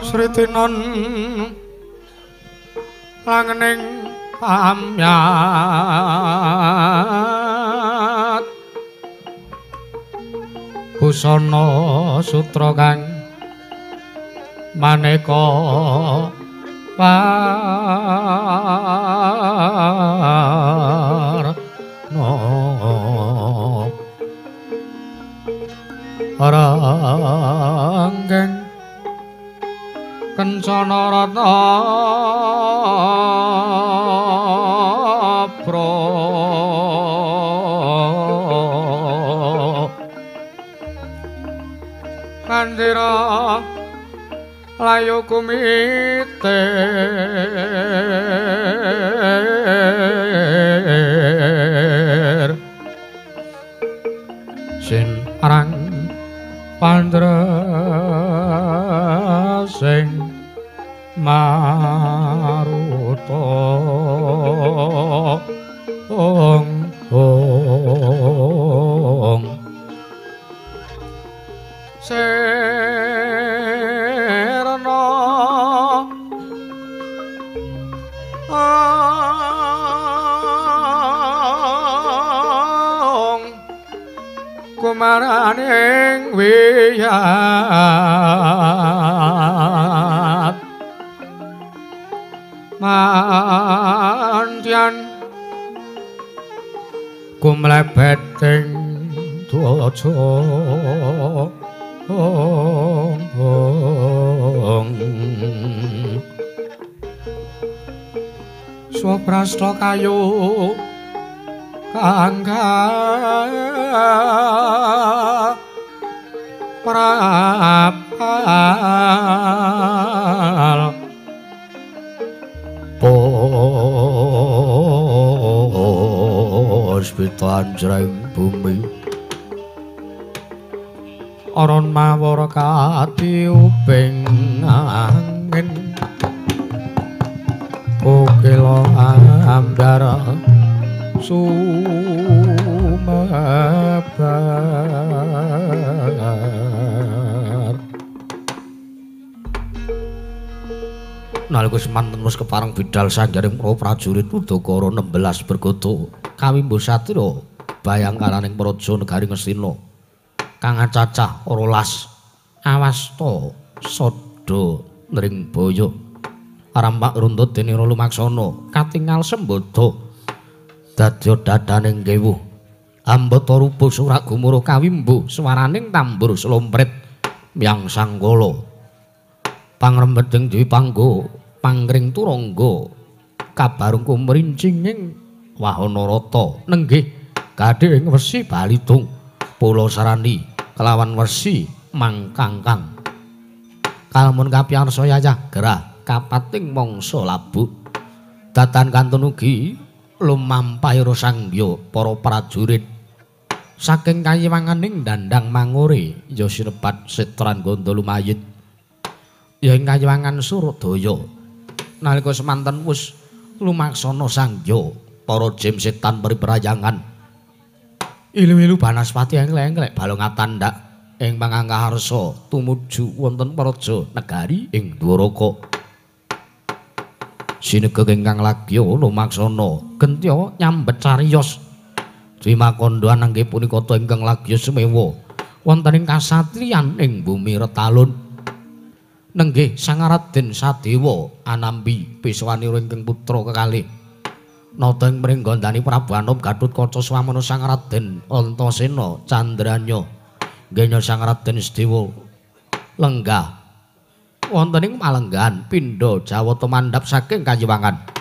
Sritinon langening pamyat busana sutra kang maneka warna ranggeng kencana ratna pra kandira layu kumite sin arang pandresing maruta ong ong sirna ong kumaraning wiyat mantian kumlebet ing dwaja ong ong swaprasta kayu kangga prapal puspita anjreng bumi aron mawar katiuping angin kokila ambar sumebar. Nalika semanten wis kepareng bidal sanggaring para prajurit Udakara 16 bergodo kawimbo satira bayangkaraning praja negari Ngastina kang cacah 12 awasta sada nringbaya arampak runtut dening Lumaksana katingal sembada dadya dadaning kewuh ambata rupa surak gumuruh kawimbo swaraning tambur slompret myang sangkala pangrembeding dewi panggo pangring turangga kabarung kumrincinging wahana rata nenggih gadhe ing wesi balitung pulo sarani kelawan wesi mangkangkang kalmun kapiyarsa yayah gerah kapating mangsa labuh datan kantun ugi lumampahira sangya para prajurit saking kayiwanganing dandang mangure ya sinebat setran ganda lumayit ya ing kayiwangan Suradaya nalika semanten wis lumaksana sangya para jim setan periprayangan ilu-ilu banaspati englek-englek balung atandak ing pangangkaharsa tumuju wonten praja negari ing Dwaraka. Sinegeg ingkang lagya lumaksana gentya nyambet cariyos Dwi Makandha anangge punika ta ingkang lagya semewa wonten ing kasatriyan ing bumi Retalun. Nenggih Sang Raden Sadewa anambi peswanira ingkang putra kekalih. Nata ing mringgandani Prabu Anom Gathotkaca Swamana Sang Raden Antasena Candranya nggenya Sang Raden Sedewa lenggah wonten ing malenggahan pindha Jawata mandhap saking kayiwangan.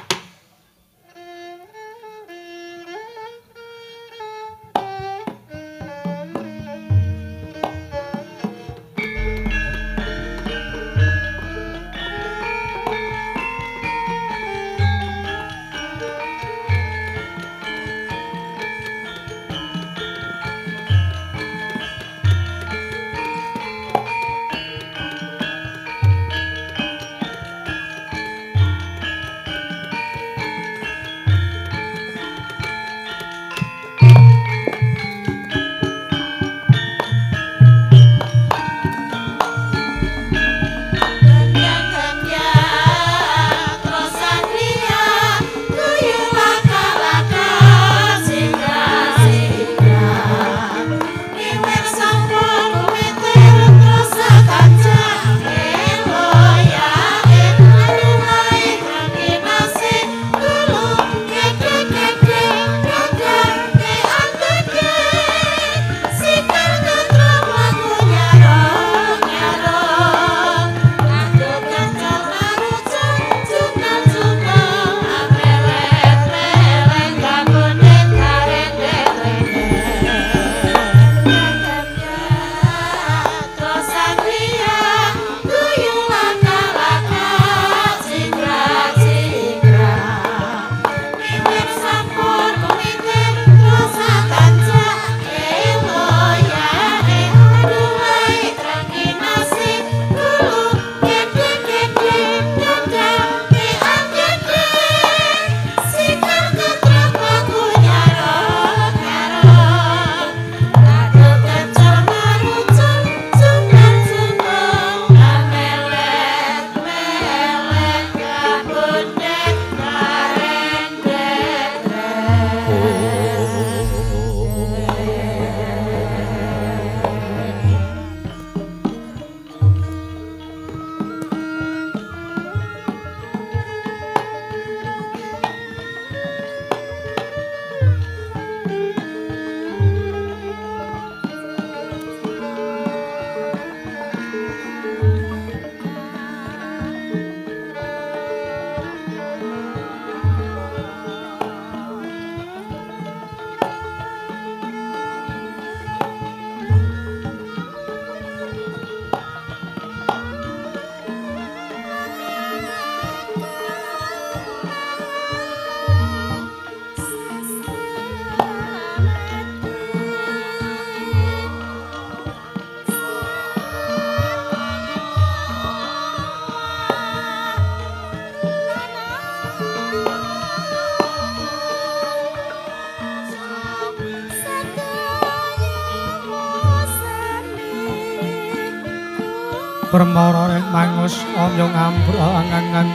Permara ring mangus omyong ambrang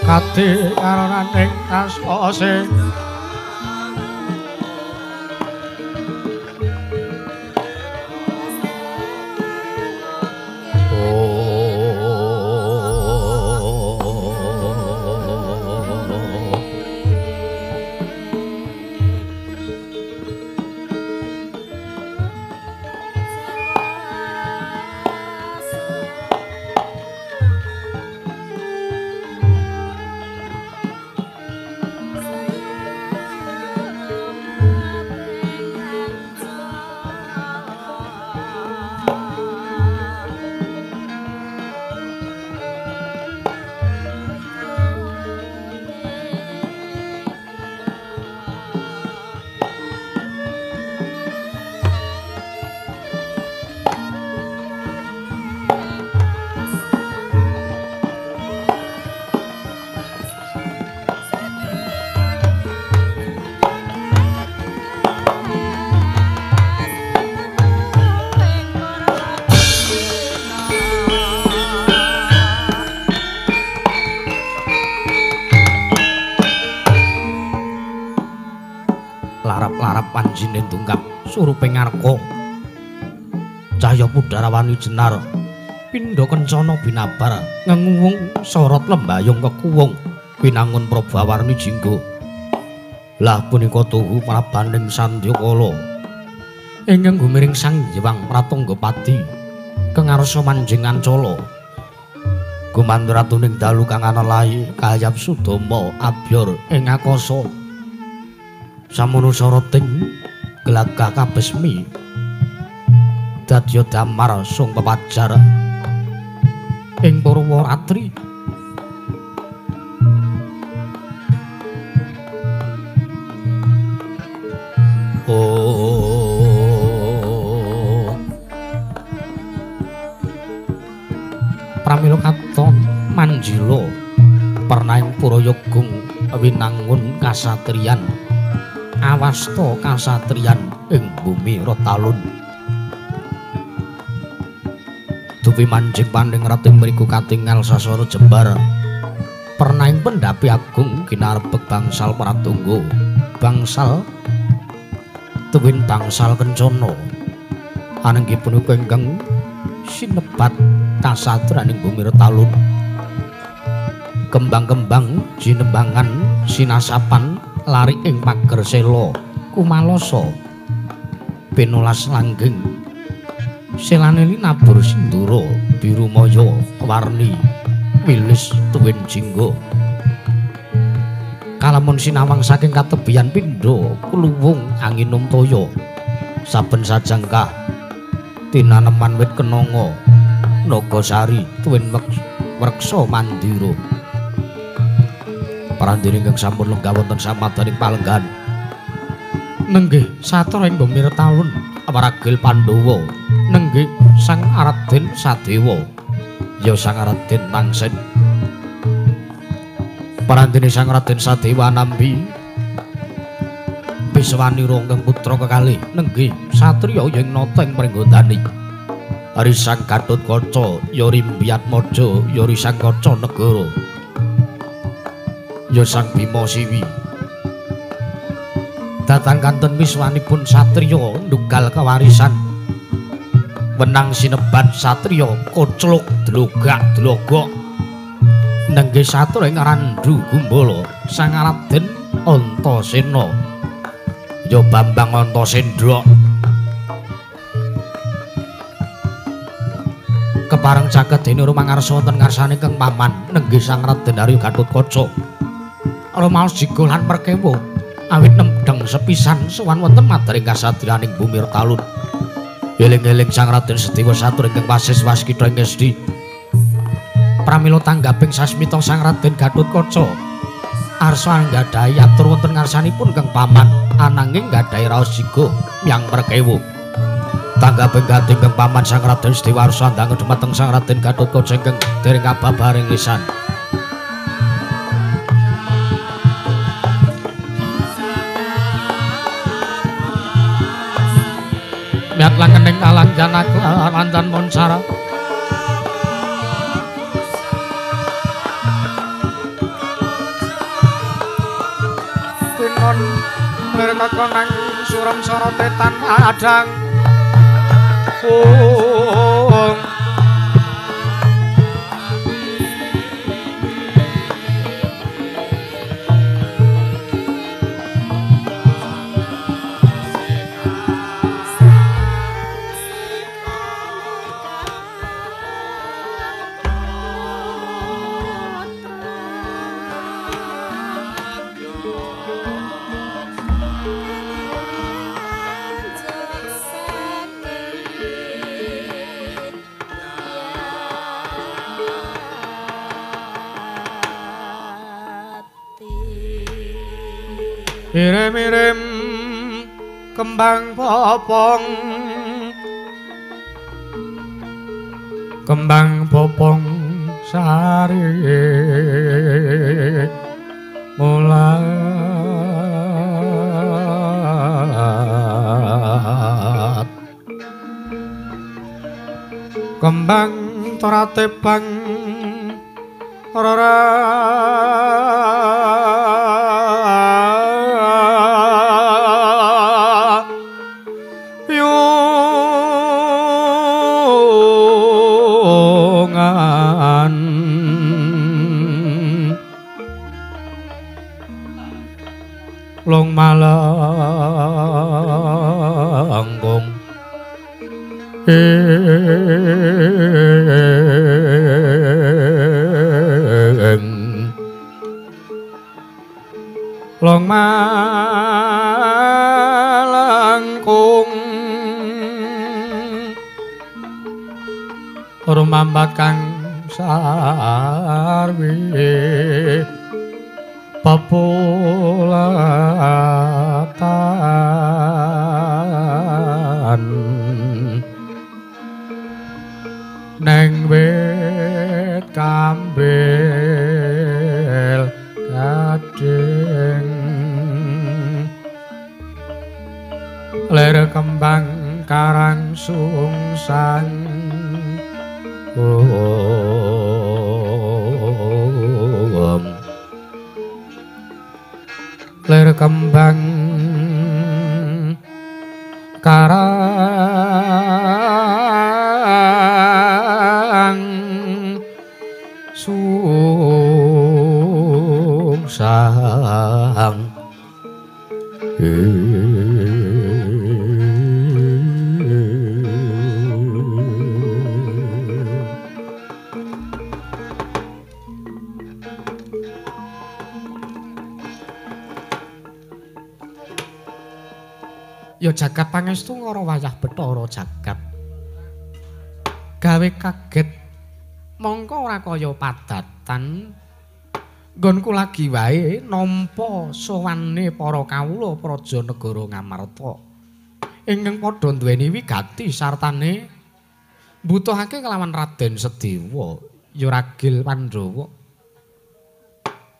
kati karonaning kasose. Larap-larap panjine dungkap surupe ngarka cahya pudharawani jenar pindha kencana binabar ngenguwung sorot lembayung kekuwung winangun prabawarni jingga. Lah punika tuhu prabaning sandyakala ingkang gumiring Sang Hyang Pratanggapadi kengarsa manjing ancala gumandur ratuning dalu kang anelahi kayap sudama abyor ing akasa. Samono soroting glagah kabesmi dadya damar sung pepajar ing Purwaratri. Oh, pramila katon manjila pernaing Purayagung winangun kasatriyan awasta kasatriyan ing bumi Rotalun. Dupi manjing panding ratu mriku katingal sasara jembar pernaing pendhapi agung ginarbek bangsal Pratungga bangsal tuwin bangsal kencana anenggih punika ingkang sinebat kasatriyan ing bumi Rotalun. Kembang-kembang jinembangan sinasapan lari ing pager sela kumalosa pinolas langgeng selane linabur sindura biru maya warni wilis tuwin jingga kalamun sinawang saking katebian pindha kluwung anginum toya saben sajangkah tinaneman wit kenanga nagasari tuwin wreksa mandira. Parandene ingkang sampun lenggah wonten samadaning palenggan nenggih satra ing bumi Talun waragil Pandhawa nenggih Sang Raden Sadewa ya Sang Raden Tangsen. Parandene Sang Raden Sadewa nampi biswanira ingkang putra kekalih nenggih satriya ing nata ing pringgondani Hari Sang Gatotkaca ya Rimbyatmaja ya Risang Kaca Negara ya Sang Bima Siwi. Datang kanten miswanipun satriya ndugal kewarisan wenang sinebat satriya kocluk dlogak dlogok nenggih satriya ing Randhu Gumbala Sang Raden Antasena ya Bambang Antasendra. Kepareng saged dene rumangarsa wonten ngarsane Kang Paman nenggih Sang Raden Arya Gatotkaca rumaos jiga lan perkewa awit nemdheng sepisan sowan wonten madaring kasatriyaning bumi Talun. Eling-eling Sang Raden Sedewa satur ingkang wasis waskita ing esthi. Pramila tanggaping sasmita Sang Raden Gatotkaca arsa anggadhahi atur wonten ngarsanipun Kang Paman ananging nggadahi raos jiga miyang perkewa. Tanggaping gati Kang Paman Sang Raden Sedewa arsa ndang dumateng Sang Raden Gatotkaca ingkang dereng kababaring lisan. Nyat langening alang janak landan monsara. Tinon lir kakonang suram sorote tan adang. Ung Mirim-mirim kembang popong, kembang popong sari mulat. Kembang torate bang rora long malangkung ing long malangkung rumambat kang sarwi papulatan neng wit kambil gading lir kembang karang sungsang. Lir kembang karang sungsang. Ya jagat pangestu ngara wayah Bathara jagat. Gawe kaget mongko ora kaya padatan. Nggonku lagi wae nampa sowane para kawula praja negara Ngamarta. Ingkang padha duweni wigati sartane mbutuhake kelawan Raden Sedewa ya ragil Pandhawa.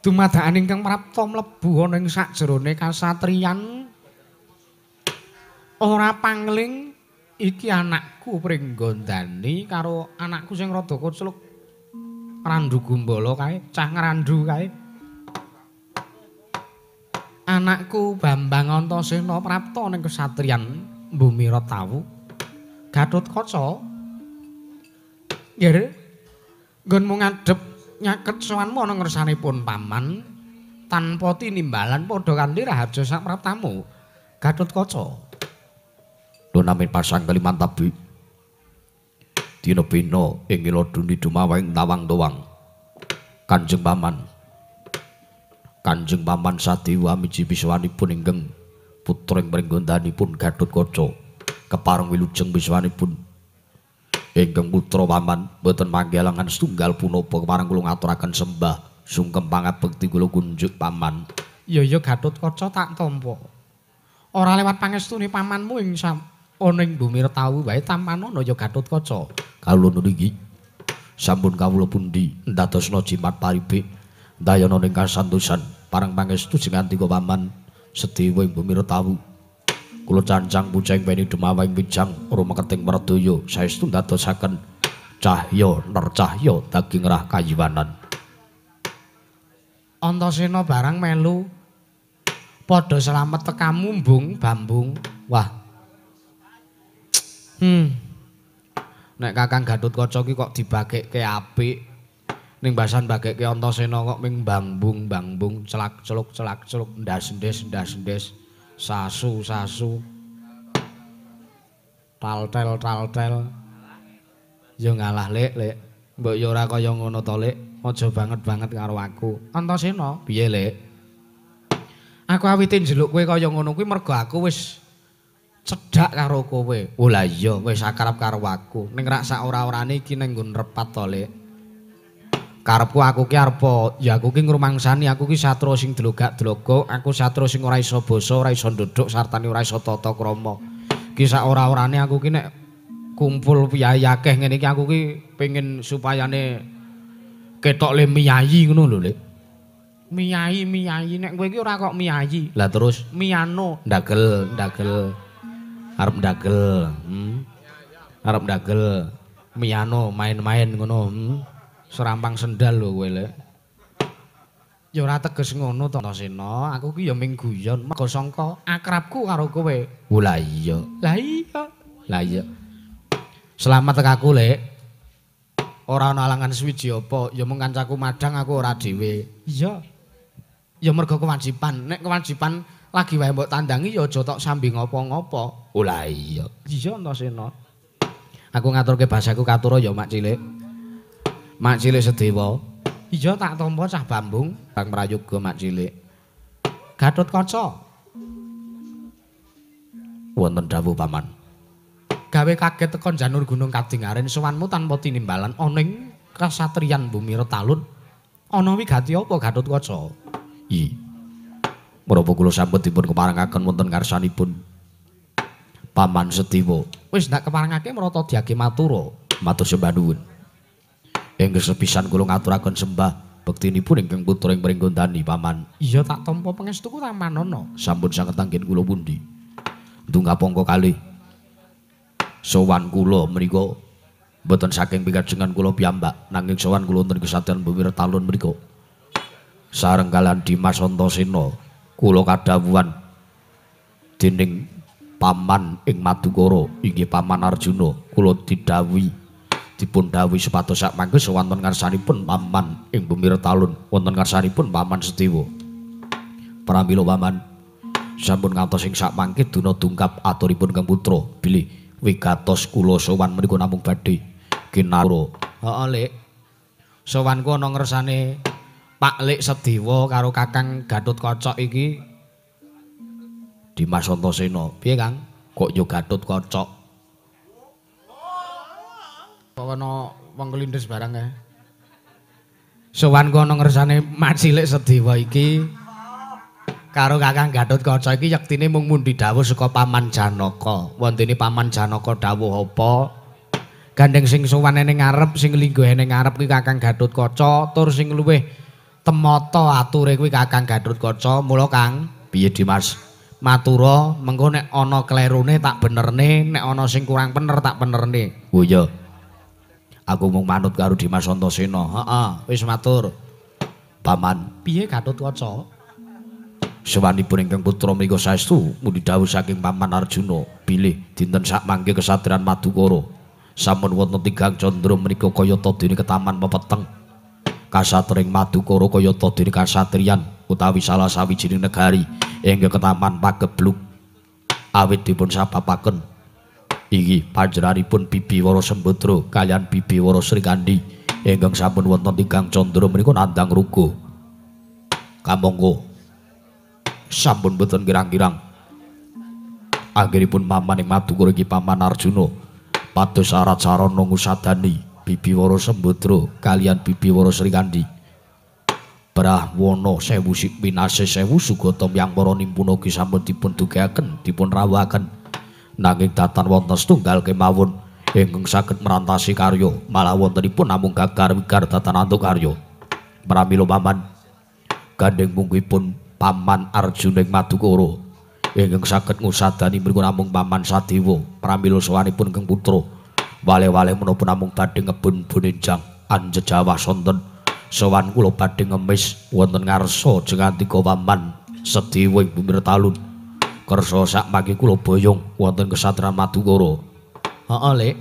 Dumadakan ingkang prapta mlebu ana ing sakjerone kasatriyan ora pangling iki anakku Pringgondani karo anakku sing rada kocluk Randu Gumbala kae, cah ngrandu kae. Anakku Bambang Antasena prapta ning kesatriyan Bumi Ratawu. Gatotkaca. Nggih. Nggonmu ngadhep nyaket sowanmu ana ngersanipun paman tanpa tinimbalan padha kanthi raharja sapraptamu. Gatotkaca. Namin pasang kalimantabi dina bina ing iladuni dumaweng tawang tuwang Kanjeng Paman Kanjeng Paman Sadewa miji wiswanipun ingkang putra ing pringgondanipun Gatotkaca kepareng wilujeng wiswanipun ingkang putra paman boten manggilangan setunggal punapa kepareng kula ngaturaken sembah sungkem pangabekti kula kunjuk paman. Ya ya Gatotkaca tak tampa ora lewat pangestune pamanmu ing ana ing bumi Retawu wae tampanana ya Gatotkaca. Kawula niki sampun kawula pundi ndadosna jimat paribik ndayana ing kasantosan pareng pangestu jeng antika paman Sedewa ing bumi Retawu. Kula cancang puceng weni dumawing wijang rumeketing merdaya saestu ndadosaken cahya nercahya daging rah kayiwanan. Antasena barang melu padha slamet tekamu mbung bambung. Wah. Nek Kakang Gatotkaca ki kok dibagekke apik. Ning basan bagekke Antasena kok ming bambung bambung celak-celuk celak-celuk ndas-ndes ndas-ndes sasu-sasu tal-tel tal-tel. Ya ngalah Lek, Lek. Mbok ya ora kaya ngono to, Lek. Aja banget-banget karo aku. Antasena, piye, Lek? Aku awite njeluk kowe kaya ngono kuwi mergo aku wis cedhak karo kowe. Oh lah iya, wis akrab karo aku. Ning rak sak ora-orane iki ning nggon repat to, Lek. Karepku aku ki arep ya aku ki ngrumangsani aku ki satria sing dlogak-dlogo, aku satria sing ora iso basa, ora iso ndodhok, sartane ora iso tata krama. Ki sak ora-orane aku ki nek kumpul piyayi akeh ngene iki aku ki pengin supayane ketok le miyayi ngono lho, Lek. Miyayi miyayi nek kowe iki ora kok miyayi. Lah terus miyano ndagel ndagel arep ndagel, Arep ndagel miyano main-main ngono, Serampang sendal lho kowe, Lek. Ya ora teges ngono to, Antasena. Aku ki ya ming guyon mergo sangka akrabku karo kowe. Oh lah iya. Lah iya. Lah iya. Selamat tekaku, Lek. Ora ana alangan suwiji apa, ya mung kancaku madhang aku ora dhewe. Iya. Ya mergo kewajiban. Nek kewajiban lagi wae mbok tandangi ya aja tok sambi ngopo-ngopo. Oh lah iya. Iya Antasena. Aku ngaturke basaku katura ya Mak Cilik. Mak Cilik Sedewa. Iya tak tampa cah bambung, Bang Prayoga Mak Cilik. Gatotkaca. Wonten dawuh Paman. Gawe kaget teko janur gunung kadingaren sowanmu tanpa tinimbalan ana ing kasatriyan bumi Retalun. Ana wigati apa Gatotkaca? I. Menapa kula sampun dipun keparengaken wonten ngarsanipun Paman Sedewa. Wis ndak keparengake marata diage matura. Matur sembah nuwun. Ingkang sepisan kula ngaturaken sembah bektinipun ingkang putra ing Pringgondani Paman. Iya tak tampa pangestuku tamanana. Sampun sanget anggen kula pundi. Ndungapangka kalih sowan kula menika mboten saking pikajengan kula piyambak nanging sowan kula wonten kesatriyan bumi Retalun menika. Sareng kalian Dimas Antasena kula kadhawuhan dening Paman ing Madukara inggih Paman Arjuna kula didhawuhi dipun dawuhi supados sak mangke wonten ngarsanipun Paman ing bumi Retalun wonten ngarsanipun Paman Sedewa. Pramila Paman sampun ngantos ing sak mangke duna dungkap aturipun Kang Putra bilih wigatos kula sowan menika namung badhe kinara. Heeh, Lek. Sowanku ana ngersane Pak Lek Sedewa karo Kakang Gatotkaca iki. Dimas Antasena. Piye, Kang? Kok yo Gatotkaca? Kok ana wong kelindes barang kae. Sowanku ana ngersane Mak Cilik Sedewa iki karo Kakang Gatotkaca iki yektine mung mundi dawuh saka Paman Janaka. Wontene Paman Janaka dawuh apa? Gandeng sing sowan ning ngarep, sing lingguh ning ngarep kuwi Kakang Gatotkaca, tur sing luwih temata ature kuwi Kakang Gatotkaca. Mula Kang, piye Dimas? Matura mengko nek ana klerune tak benerne, nek ana sing kurang bener tak benerne. Oh iya. Aku mung manut karo Dimas Antasena. Heeh, wis matur. Paman, piye Gatotkaca? Sowanipun ingkang putra menika saestu mundi dawuh saking Paman Arjuna bilih dinten sak mangke kesatriyan Madukara sampun wonten tigang candra menika kayata dene ketaman pepeteng. Kasatring Madukara kayata dene kasatriyan utawi salah sawijining negari ingkang ketaman pageblug awit dipun sababaken iki panjenenganipun Bibi Wara Sembadra kaliyan Bibi Wara Srikandhi ingkang sampun wonten tigang candra menika nandhang ruga. Kamangka sampun boten kirang-kirang anggenipun paman ing Madukara iki Paman Arjuna pados syarat sarana ngusadani Bibi Wara Sembadra kaliyan Bibi Wara Srikandhi. Brahwana sewu pinasih sewu sugata yang para nimpuna ugi sampun dipun dugaken dipun rawuhaken nanging datan wonten setunggal kemawon ingkang saged merantasi karya malah wontenipun namung gagar wigar datan antuk karya. Pramila Paman gandeng mungguhipun Paman Arjuna ing Madukara Ingkang saged ngusadani mriku namung Paman Sadewa pramila sowanipun ingkang putra. Wale-wale menapa namung badhe ngebun-bunenjang anjejawah sonten sowan kula badhe ngemis wonten ngarsa jengantika Paman Sadewa ing bumi Retalun. Kersa sakmangke kula boyong wonten kesatran Madukara. Heeh, Lek.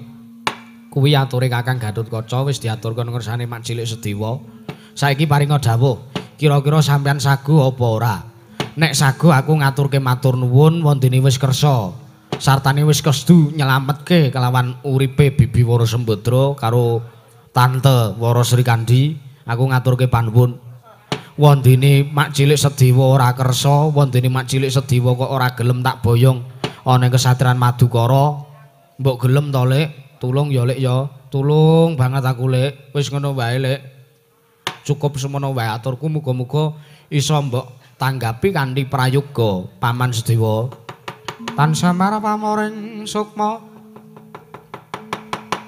Kuwi ature Kakang Gatotkaca wis diaturke ngersane Mak Cilik Sedewa. Saiki paringa dawuh, kira-kira sampeyan sagu apa ora? Nek sagu aku ngaturke matur nuwun wondene wis kersa. Sartane wis kestu nyelametke kelawan uripe Bibi Wara Sembadra karo Tante Wara Srikandhi, aku ngaturke panuwun. Wondene Mak Cilik Sedewa ora kersa, wondene Mak Cilik Sedewa kok ora gelem tak boyong ana ing kesatran Madukara. Mbok gelem to, Lek? Tulung ya, Lek ya. Tulung banget aku, Lek. Wis ngono wae, Lek. Cukup semono wae aturku, muga-muga iso mbok tanggapi kanthi prayoga Paman Sedewa. Tansah marang pamoring sukma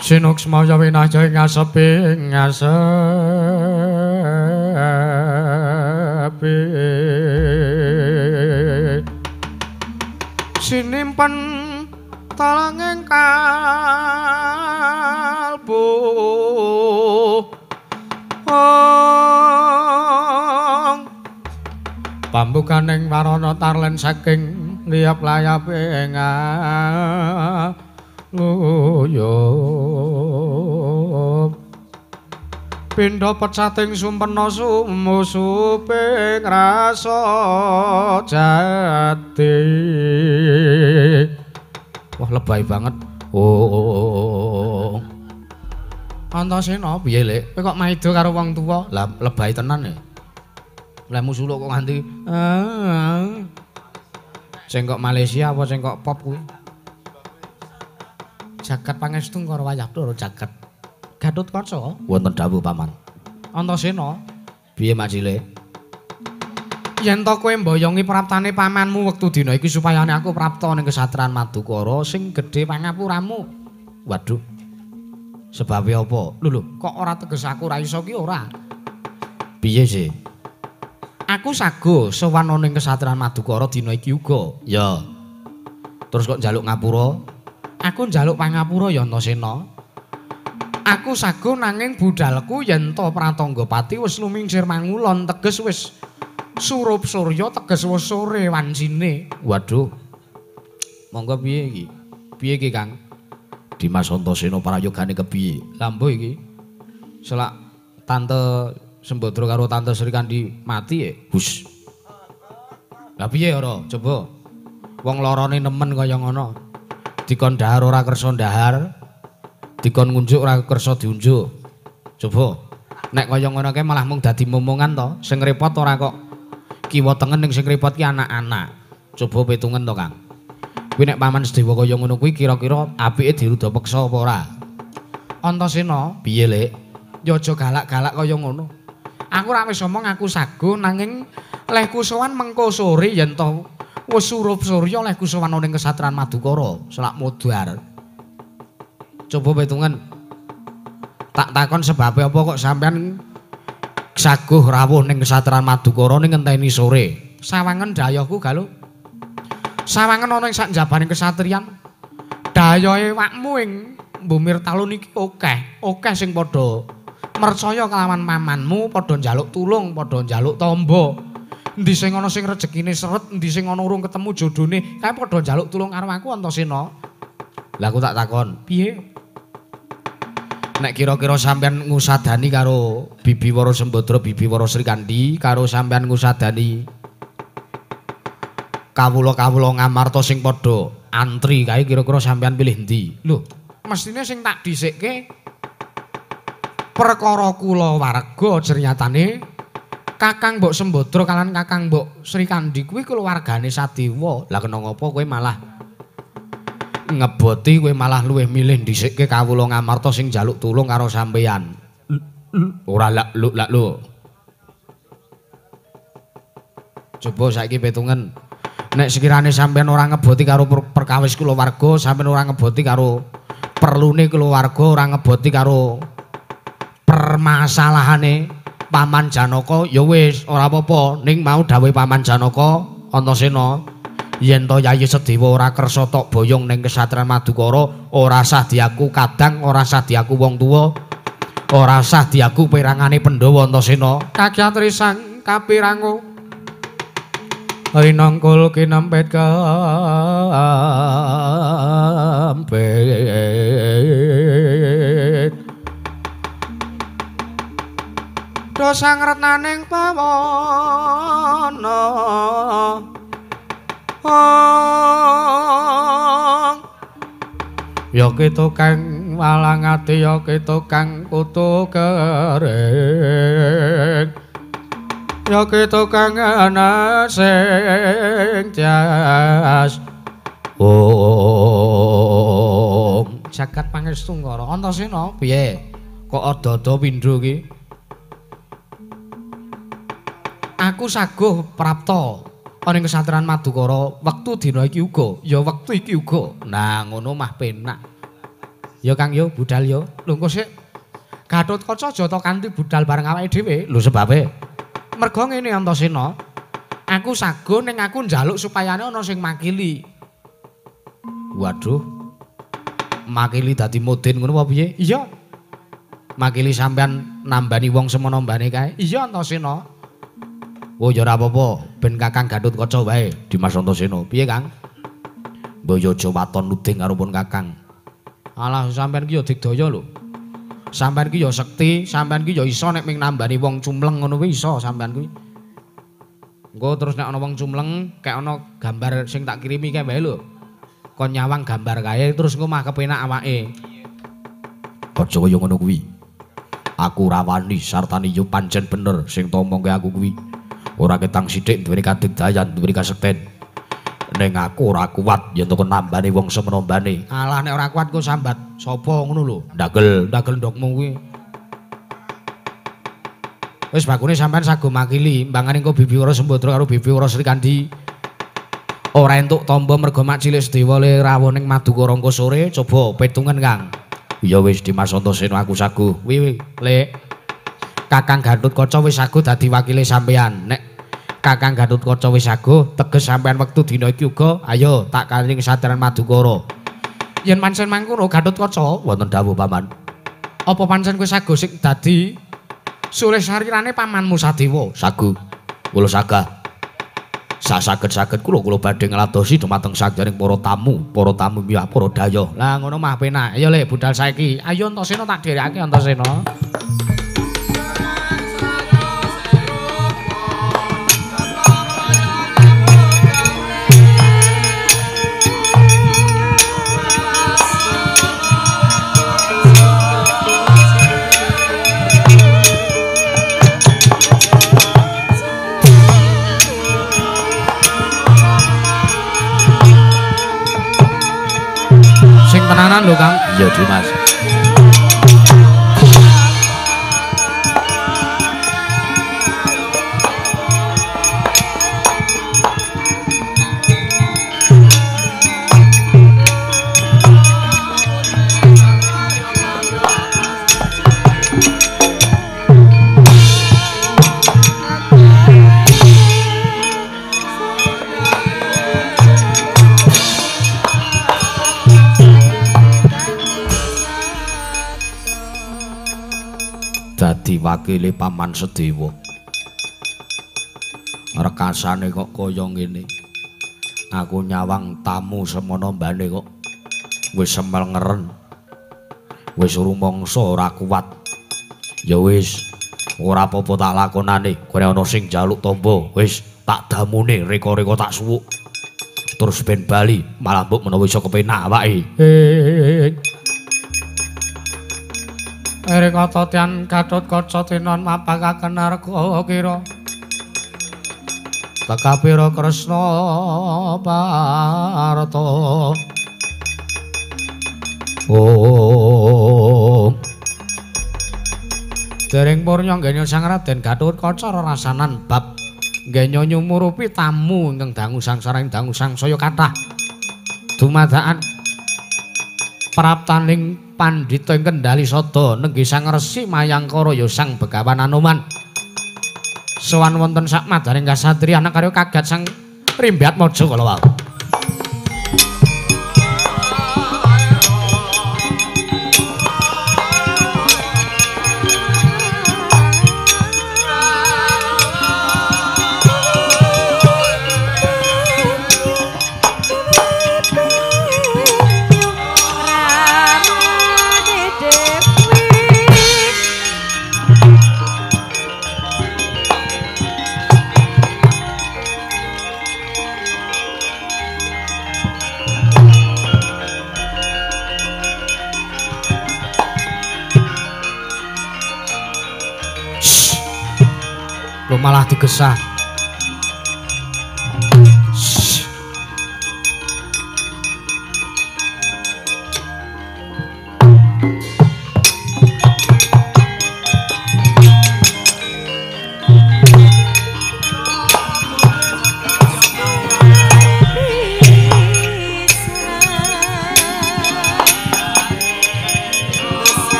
sinuksma ya winahya ing asepi ngasepi sinimpen talanging kalbu pambukaning warana tarlen saking liyap layape ngaluyup pindha pecating sumpena sumusuping rasa jati. Wah, lebay banget. Oh. Antasena piye, Lek? Kowe kok maido karo wong tuwa? Lah lebay tenan ya. Lehmu suluk kok nganti cengkok Malaysia apa cengkok pop kuwi. Jagat pangestu karo wayah loro jagat. Gatotkaca wonten dawuh Paman. Antasena piye Mak Cilik? Yen to kowe mboyongi praptane pamanmu wektu dina iki supayane aku prapta ning kesatran Madukara sing gedhe pangapuramu. Waduh. Sebabe apa? Lho lho, kok ora teges aku ora iso ki ora. Piye sih? Aku sago sowan ana ning kesatran Madukara dina iki uga. Ya. Terus kok njaluk ngapura? Aku njaluk pangapura ya Antasena. Aku sago nanging budalku yen to Pratangga Pati wis lumingsir mangulon teges wis surup surya teges wis sore wancine. Waduh. Monggo piye iki? Piye iki, Kang? Dimas Antasena prayogane kepiye? Lah mbuh iki. Selak Tante Sembadra karo Tante Srikandhi mati ya? Hus. Lah piye ora? Coba. Wong lorone nemen kaya ngono. Dikon dahar ora kersa dahar. Dikon ngunjuk ora kersa diunjuk. Coba. Nek kaya ngono kae malah mung dadi momongan to. Sing repot ora kok kiwa tengen, ning sing repot ki anak-anak. Coba pitungen to, Kang. Kuwi nek Paman Sedewa kaya ngono kuwi kira-kira apike dirudha peksa apa ora? Antasena, piye, Lek? Ya aja galak-galak kaya ngono. Aku ora wis omong aku sago nanging lehku sowan mengko sore yen to wis surup surya lehku sowan ning kesatran Madukara selak modar. Coba pitungan. Tak takon sebabe apa kok sampean saguh rawuh ning kesatran Madukara ning ngenteni sore. Sawangen dayohku Galuh. Sawangen ana ing sak njabaning kesatriyan. Dayohe wakmu ing Bumir Talun iki akeh, akeh sing padha mercaya kelawan pamanmu, padha njaluk tulung, padha njaluk tamba. Endi sing ana sing rejekine seret, endi sing ana urung ketemu jodhone, kae padha njaluk tulung karo aku Antasena. Lah aku tak takon, piye? Nek kira-kira sampean ngusadani karo Bibi Wara Sembadra, Bibi Wara Srikandhi, karo sampean ngusadani kawula-kawula Ngamarta sing padha antri kae kira-kira sampean pilih endi? Lho, mestine sing tak dhisikke perkara kula warga jernyatane Kakang Mbok Sembadra kalian Kakang Mbok Srikandhi kuwi keluargane Sadewa. Lah kena ngapa kowe malah ngeboti, kowe malah luwih milih dhisikke kawula Ngamarta sing njaluk tulung karo sampeyan. Ora lak luk lak luk. Coba saiki pitungen. Nek sekirane sampeyan ora ngeboti karo perkawis kulawarga, sampeyan ora ngeboti karo perlune kulawarga, ora ngeboti karo permasalahane Paman Janaka, ya wis ora apa-apa. Ning mau dawuhe Paman Janaka Antasena, Yen to Yayi Sedewa ora kersa tok boyong ning Kesatrian Madukara, ora sah diaku kadang, ora sah diaku wong tuwa, ora sah diaku perangane Pandhawa Antasena. Kakyatri sang kapirango rinangkul kinempet kampet dosang retnaning pawana. Ya kita kang walang ati, ya kita kang kutu kering, ya kita kang ana sing jas. Om jagat pangestu ngara Antasena piye kok ada-ada pindho iki? Aku saguh prapta ana ing Kesatrian Madukara wektu dina iki uga, ya wektu iki uga. Nah, ngono mah penak. Ya Kang yo budal yo. Lho engko sik Gatotkaca aja to kanthi budal bareng awake dhewe. Lho sebabe mergo ngene Antasena, aku saguh ning aku njaluk supayane ana sing makili. Waduh. Makili dadi mudin ngono apa piye? Iya. Makili sampean nambani wong semono mbane kae. Iya Antasena. Oh ya ora apa-apa, ben Kakang Gatotkaca wae Dimas Antasena. Piye Kang? Mbok yo aja waton nuding karo pun Kakang. Alah sampean ki ya digdaya lho. Sampean ki ya sekti, sampean ki ya iso nek ming nambani wong cumleng ngono kuwi iso sampean kuwi. Engko terus nek ana wong cumleng, kek ana gambar sing tak kirimi kae wae lho. Kon nyawang gambar kae terus engko mah kepenak awake. Aja kaya ngono kuwi. Aku ora wani sartane yo pancen bener sing tomongke aku kuwi. Ora ketang sithik duweni kadigdayan, duweni kasekten. Ning aku ora kuat yen to nambani wong semono mbane. Alah nek ora kuat kok sambat sapa ngono lho. Ndagel, ndagel ndokmu kuwi. Wis bakune sampean sago makili, mbangane engko Bibi Wara Sembadra karo Bibi Wara Srikandhi ora entuk tamba mergo mak cilik Sedewa le rawuh ning Madukara engko sore, coba petungen Kang. Ya wis Dimas Antasena aku sago. Wi Lek. Kakang Gatotkaca wis sago dadi wakile sampean. Nek Kakang Gatotkaca wis sago, teges sampean wektu dina iki uga, ayo tak kali Kesatrian Madukara. Yen pancen mangkono Gatotkaca, wonten dawuh paman. Apa pancen kowe sago sing dadi sulih sarirane pamanmu Sadewa? Sago. Kula sagah. Sasaged-saged kula kula badhe ngladosi dumateng sangjaring para tamu miyah para dayoh. Lah ngono mah penak. Ayo le budal saiki. Ayo Antasena tak dherekake Antasena. Tenanan lho Kang. Iya Dimas. Dadi wakile Paman Sedewa. Rekasane kok kaya ngene. Aku nyawang tamu semono mbane kok wis semel ngeren. Wis rumangsa ora kuat. Ya wis, ora apa-apa tak lakonane. Kowe ana sing njaluk tamba, wis tak damune reka-reka tak suwuk. Terus ben bali, malah mbok menawa iso kepenak awake. Rekata tian Gatotkaca tinon mapakaken arga kira. Tekapira Kresna Parta. Om. Dereng purnya nggenya Sang Raden Gatotkaca rerasanan bab nggenya nyumurupi tamu ingkang dangu sangsara ing dangu sangsaya kathah. Dumadakan praptaning pandhita ing Kendali Sada nenggih Sang Resi Mayangkara ya Sang Begawan Anoman. Sowan wonten sak madaning kasatriyan karya kagat Sang Rimbyatmaja kala wau. Lho malah digesah.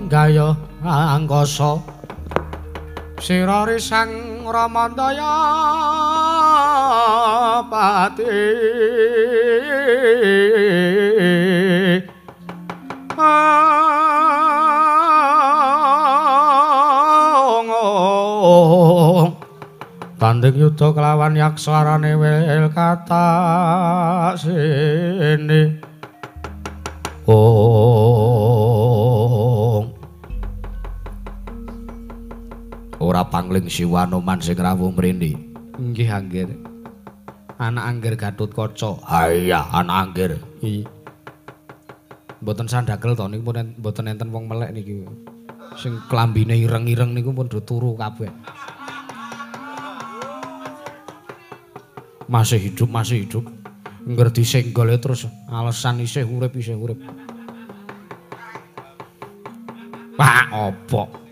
Gaya angkasa sira risang Ramandaya pati tanding yuda kelawan yaksa arane wel katasene. Ora pangling Siwanoman sing rawuh mrene. Nggih Anggir. Anak Anggir Gatotkaca. Ha iya, anak Anggir. Iya. Mboten sandagel to niku pun mboten enten wong melek niki. Sing klambine ireng-ireng niku pun do turu kabeh. Masih hidup, masih hidup. Ngger disenggol terus alasan isih urip, isih urip. Pak opo?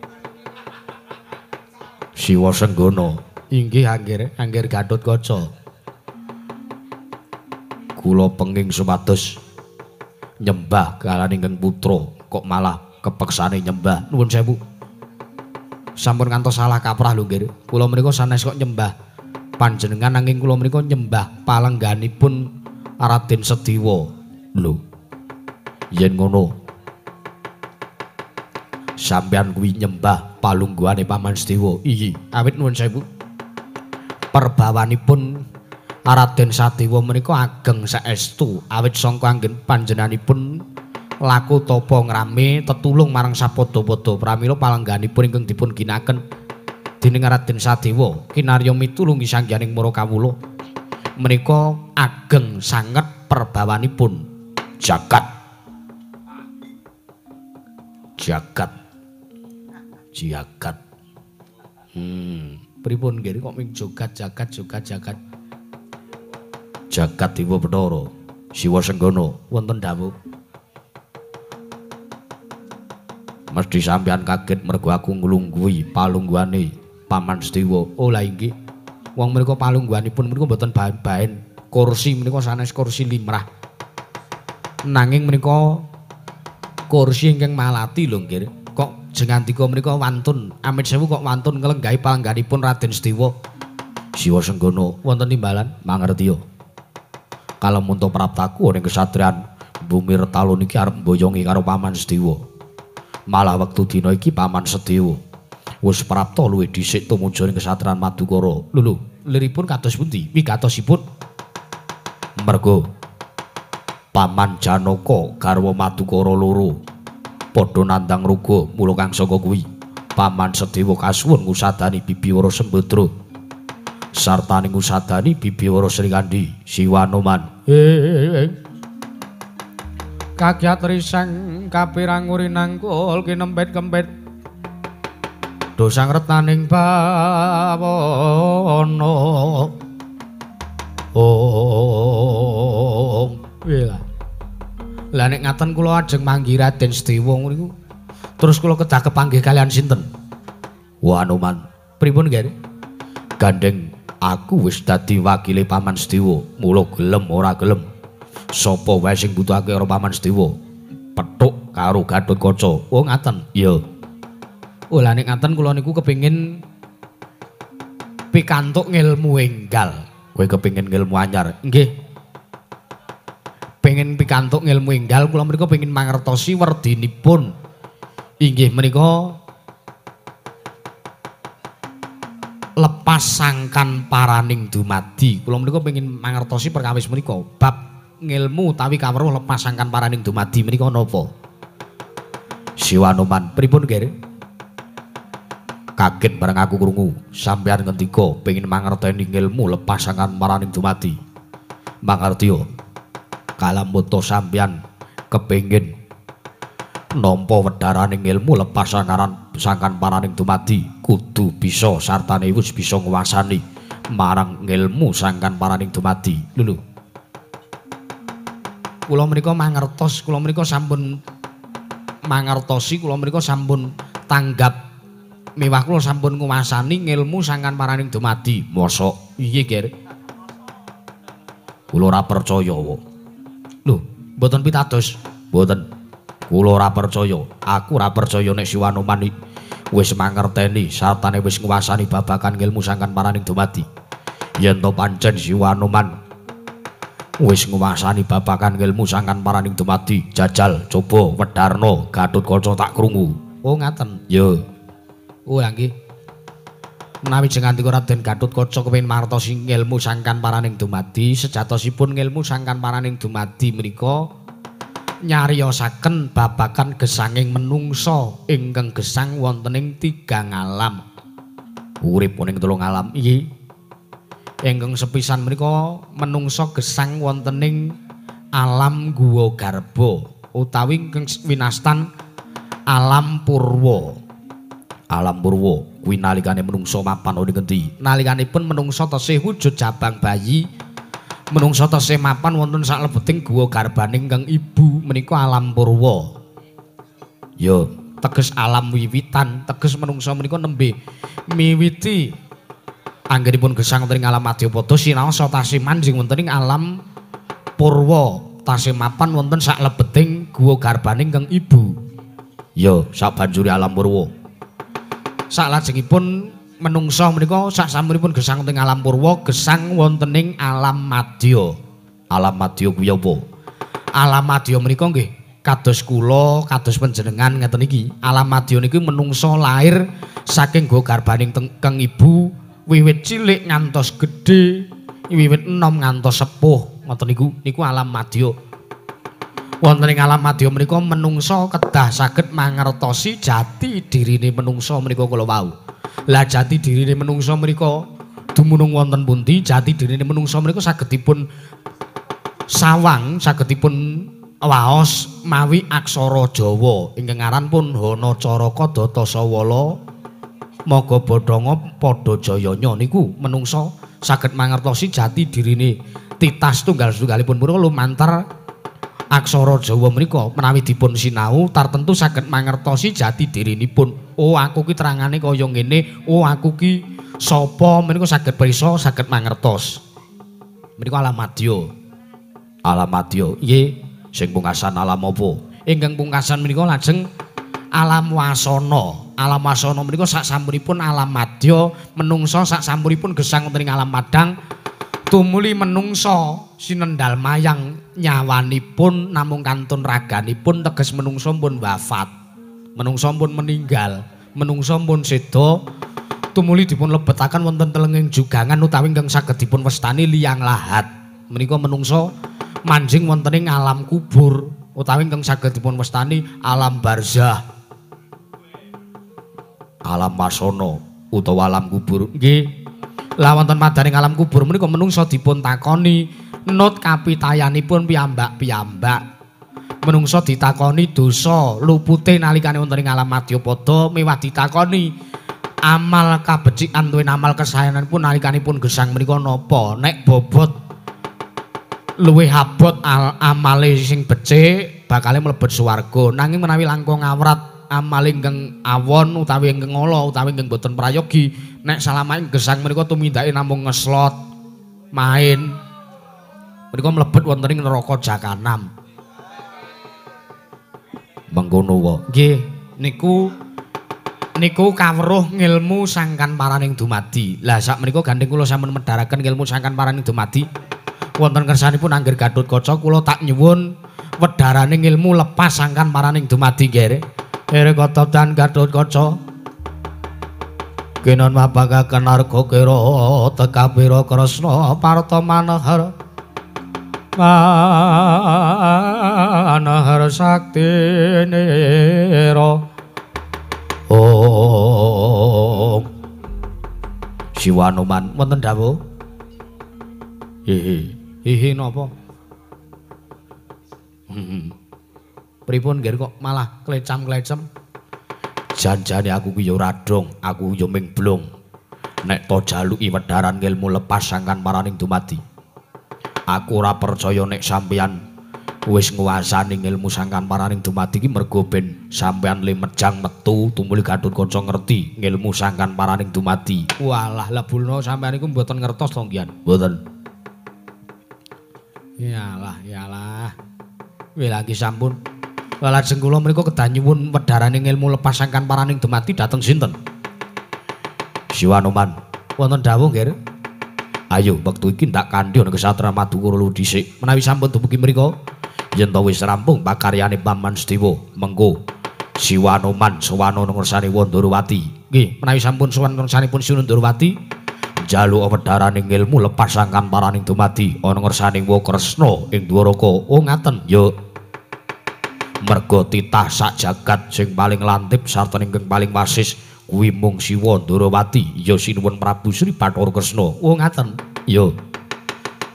Siwa Senggono. Inggih Anggir, Anggir Gatotkaca. Kula penging supados nyembah kalane ingkang putra kok malah kepeksane nyembah. Nuwun sewu. Sampun ngantos salah kaprah lho nggih. Kula menika sanes kok nyembah panjenengan nanging kula menika nyembah palengganipun Raden Sediwa. Lho. Yen ngono sampeyan kuwi nyembah palungguhane Paman Sediwa. Iya, awit nuwun sewu. Perbawanipun Raden Sadewa menika ageng saestu awit sangka anggen panjenenganipun laku tapa ngrame tetulung marang sapada-pada pramila palengganipun ingkang dipun ginakaken dening Raden Sadewa kinarya mitulungi sangyaning para kawula menika ageng sanget perbawanipun jagat. Jagat. Jagat. Pripun nggih kok ming jogat jagat jogat jagat. Jagat Dewa Bathara Siwa Senggono wonten dawuh. Mesti sampeyan kaget mergo aku nglungguhi palungguhane Paman Sediwa. Oh lah inggih. Wong menika palungguhanipun menika mboten baen-baen. Kursi menika sanes kursi limrah. Nanging menika kursi ingkang malati lho nggih. Kok jengandika menika wantun, amit sewu kok wantun nglenggahi palengganipun Raden Sediwa. Siwa Senggono wonten timbalan mangertiya. Kalemunta praptaku ning kesatrian Bumi Retalun iki arep mboyongi karo Paman Sediwa. Malah wektu dina iki Paman Sediwa wis prapta luwih dhisik tumuju ning kesatrian Madukara. Lho lho, liripun kados pundi? Wigatosipun mergo Paman Janaka garwa Madukara loro padha nandang ruga mula kang saka kuwi Paman Sediwa kasuwun ngusadani Bibiwara Sembadra sartane ngusadani Bibiwara Srikandhi Siwanoman. Kagyat risang kapirang urinangkul kinempit-kempit dosang retaning bawana. Oh, piye lah. Lah nek ngaten kula ajeng manggi Raden Sediwa niku terus kula kedah kepanggih kalian sinten? Wanoman. Pripun nggih? Gandeng aku wis dadi wakile Paman Sediwa, mula gelem ora gelem. Sapa wae sing butuhake karo Paman Sediwa? Petuk karo Gatotkaca. Oh ngaten. Iya. Oh lah nek ngaten kula niku kepengin pikantuk ngilmu enggal. Kowe kepengin ngilmu anyar? Nggih. Pengen pikantuk ngilmu enggal kula menika pengin mangertosi werdinipun inggih menika lepas sangkan paraning dumadi. Kula menika pengin mangertosi perkawis menika bab ngilmu utawi kawruh lepas sangkan paraning dumadi menika napa? Siwanoman pripun nggih? Kaget bareng aku krungu sampeyan ngendika pengin mangerteni ilmu lepas sangkan paraning dumadi. Mangertiya kalamuta sampeyan kepengin nampa wedharaning ilmu lepas sangkan paraning dumadi kudu bisa sartane wis bisa nguwasani marang ilmu sangkan paraning dumadi. Lho lho. Kula menika mangertos, kula menika sampun mangertosi, kula menika sampun tanggap miwah kula sampun nguwasani ngilmu sangkan paraning dumadi. Mosok piye, Ger? Kula ora percaya wae. Lho, mboten pitados. Mboten. Kula ora percaya. Aku ora percaya nek Siwanoman wis mangerteni sartane wis nguwasani babagan ngilmu sangkan paraning dumadi. Yen to pancen Siwanoman wis nguwasani babagan ngilmu sangkan paraning dumadi, jajal coba wedharna Gatotkaca tak krungu. Oh, ngaten. Ya. Oh, nggih. Menawi jengandika Raden Gatotkaca kepengin mangertosi ngilmu sangkan paraning dumadi, sejatosipun ngilmu sangkan paraning dumadi menika nyariosaken babagan gesanging menungsa ingkang gesang wonten ing tigang alam. Urip ning telung alam iki. Ingkang sepisan menika menungsa gesang wonten ing alam guwa garba utawi ingkang winastan alam purwa. Alam purwa kuwi nalikane menungsa mapan ing ngendi? Nalikanipun menungsa tesih wujud jabang bayi, menungsa tesih mapan wonten saklebeting guwa garbaning kang ibu menika alam purwa. Ya, teges alam wiwitan, teges menungsa menika nembe miwiti anggenipun gesang wonten ing alam madyapada sinaosa tasih manjing wonten ing alam purwa, tasih mapan wonten saklebeting guwa garbaning kang ibu. Ya, sabanjure alam purwa. Saklajengipun menungsa menika sasampunipun gesang wonten ing alam purwa, gesang wonten ing alam madya. Alam madya kuwi apa? Alam madya menika nggih kados kula, kados panjenengan ngeten iki. Alam madya niki menungsa lahir saking guwa garbaning kang ibu wiwit cilik ngantos gedhe, wiwit enom ngantos sepuh, ngoten niku. Niku alam madya. Wonten ing alam madya menika menungsa kedah saged mangertosi jati dirine menungsa menika kala wau. Lah jati dirine menungsa menika dumunung wonten pundi? Jati dirine menungsa menika saged dipun sawang, saged dipun waos mawi aksara Jawa ingkang aran pun Hana Caraka Data Sawala Maga Bathanga Padha Jayanya. Niku menungsa saged mangertosi jati dirine titas tunggal setunggalipun punika lumantar aksara Jawa menika menawi dipun sinau tartentu saged mangertosi jati dirinipun. Oh, aku ki terangane kaya ngene, oh aku ki sapa menika saged pirsa, saged mangertos. Menika alam madya. Alam madya nggih, sing pungkasan alam apa? Ingkang pungkasan menika lajeng alam wasana. Alam wasana menika sasampunipun alam madya, menungsa sasampunipun gesang wonten ing alam padhang tumuli menungsa sinendal mayang nyawanipun namung kantun raganipun, teges menungsa pun wafat, menungsa pun meninggal, menungsa pun seda, tumuli dipun lebetaken wonten telenging jugangan utawi ingkang saged dipun wastani liang lahat. Menika menungsa manjing wonten ing alam kubur utawi ingkang saged dipun wastani alam barzah, alam wasana utawa alam kubur. Nggih. Lah wonten madaning alam kubur menika menungsa dipun takoni nut kapitayanipun piyambak-piyambak. Menungsa ditakoni dosa lupute nalikane wonten ing alam madyapada, miwah ditakoni amal kabecikan tuwin amal kesayananipun nalikanipun gesang menika napa. Nek bobot luwih abot amale sing becik bakale mlebet swarga, nanging menawi langkung awrat amale ingkang awon utawi ingkang ala utawi ingkang boten prayogi, nek salamaking gesang menika tumindake namung ngeslot main menika mlebet wonten ing neraka jahanam. Mengkono wae. Nggih, niku kaweruh ngilmu sangkan paraning dumadi. Lah sak menika gandeng kula sampun medharaken ngilmu sangkan paraning dumadi. Wonten kersanipun Angger Gatotkaca kula tak nyuwun wedharane ngilmu lepas sangkan paraning dumadi nggih. Ere kata dan Gatotkaca kinon mapakaken arga kira tekapira Kresna parta manahar manahar sakti nira. Om Siwanoman wonten dawuh. Hehe. Hehe napa? Pripun nggih kok malah klecam-klecem? Janjane aku ki ya ora dong, aku ya ming blong. Nek to jaluki wedharan ilmu lepas sangkan paraning dumadi. Aku ora percaya nek sampeyan wis nguasani ilmu sangkan paraning dumadi ki mergo ben sampeyan le mejang metu tumuli Gathotkaca ngerti ilmu sangkan paraning dumadi. Walah lebulno sampeyan iku mboten ngertos to nggih. Mboten. Iyalah, iyalah. Wih lagi sampun. Lajeng kula mriku kedah nyuwun wedharane ilmu lepas sangkan paraning dumadi dhateng sinten? Siwanoman, wonten dawuh nggih. Ayo wektu iki ndak kandhi ana kesatra Madukara lu dhisik. Menawi sampun dumugi mriku, yen to wis rampung pakaryane Paman Sediwa, mengko Siwanoman sowan ana ngersane Wandarawati. Nggih, menawi sampun sowan ngersanipun Siwandharawati, njaluk wedharane ilmu lepas sangkan paraning dumadi ana ngersane Kresna ing Dwaraka. Oh ngaten, yo. Merga titah sak jagat sing paling lantip sarta ingkang paling wasis kuwi mung Siwa Ndarawati ya sinuwun Prabu Sri Bathara Kresna. Oh ngaten. Yo.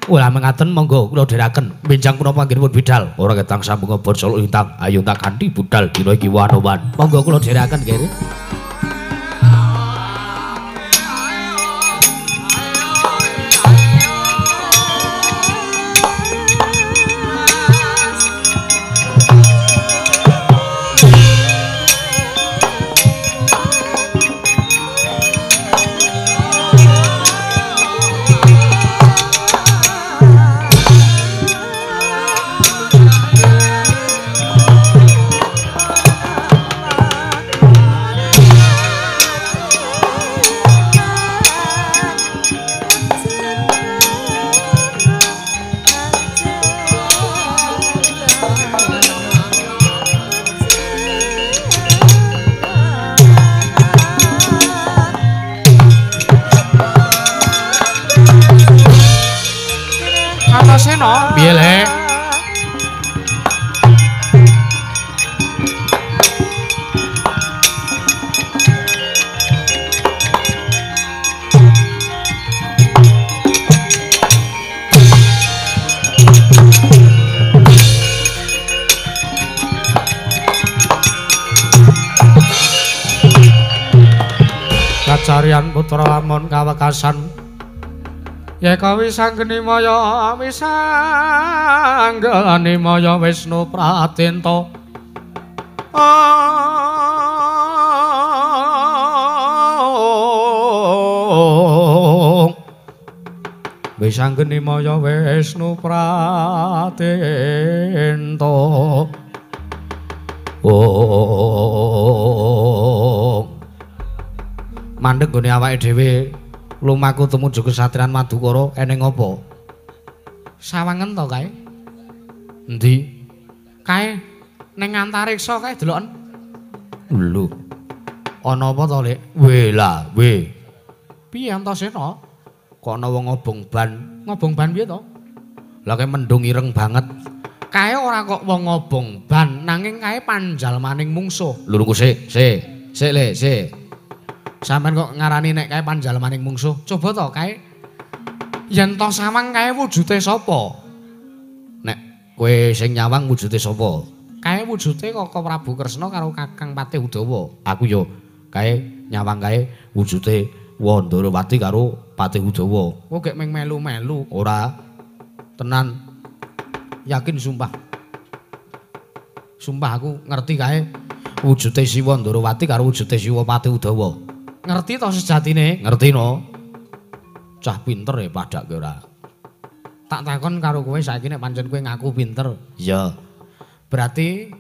Wah mengaten monggo kula dherekaken. Benjang punapa anggenipun bidal? Ora ketang sambung bocol lintang. Ayo tak kanthi budal dina iki Wanoman. Monggo kula dherekaken nggih. Piye le? Kacarian putra lamun kawekasan Yeka wisanggeni maya wisanggeni maya Wisnu Pratenta. Wisanggeni maya Wisnu Pratenta. Mandeg nggone awake dhewe lumaku tumuju kesatrian Madukara eneng apa? Sawangen to kae? Endi? Kae ning antariksa kae deloken. Lho. Ana apa to, Lek? We lah, we. Piye Antasena? Kok ana wong ngobong ban? Ngobong ban piye to? Lah kae mendung ireng banget. Kae ora kok wong ngobong ban, nanging kae panjalmaning mungsuh. Lho nunggu sik, sik. Sik, Lek, sik. Sampeyan kok ngarani nek kae panjalmaning mungsuh. Coba to kae yen to sawang kae wujude sapa? Nek kowe sing nyawang wujude sapa? Kae wujude Koko Prabu Kresna karo Kakang Patih Udawa. Aku yo kae nyawang kae wujude Wandarawati karo Patih Udawa. Kowe gek ming melu-melu ora tenan. Yakin sumpah. Sumpah aku ngerti kae wujude Siwa Ndarawati karo wujude Siwa Patih Udawa. Ngerti to sejatine? Ngerti no. Cah pinter ya padake ora. Tak takon karo kowe saiki nek pancen kowe ngaku pinter. Iya. Berarti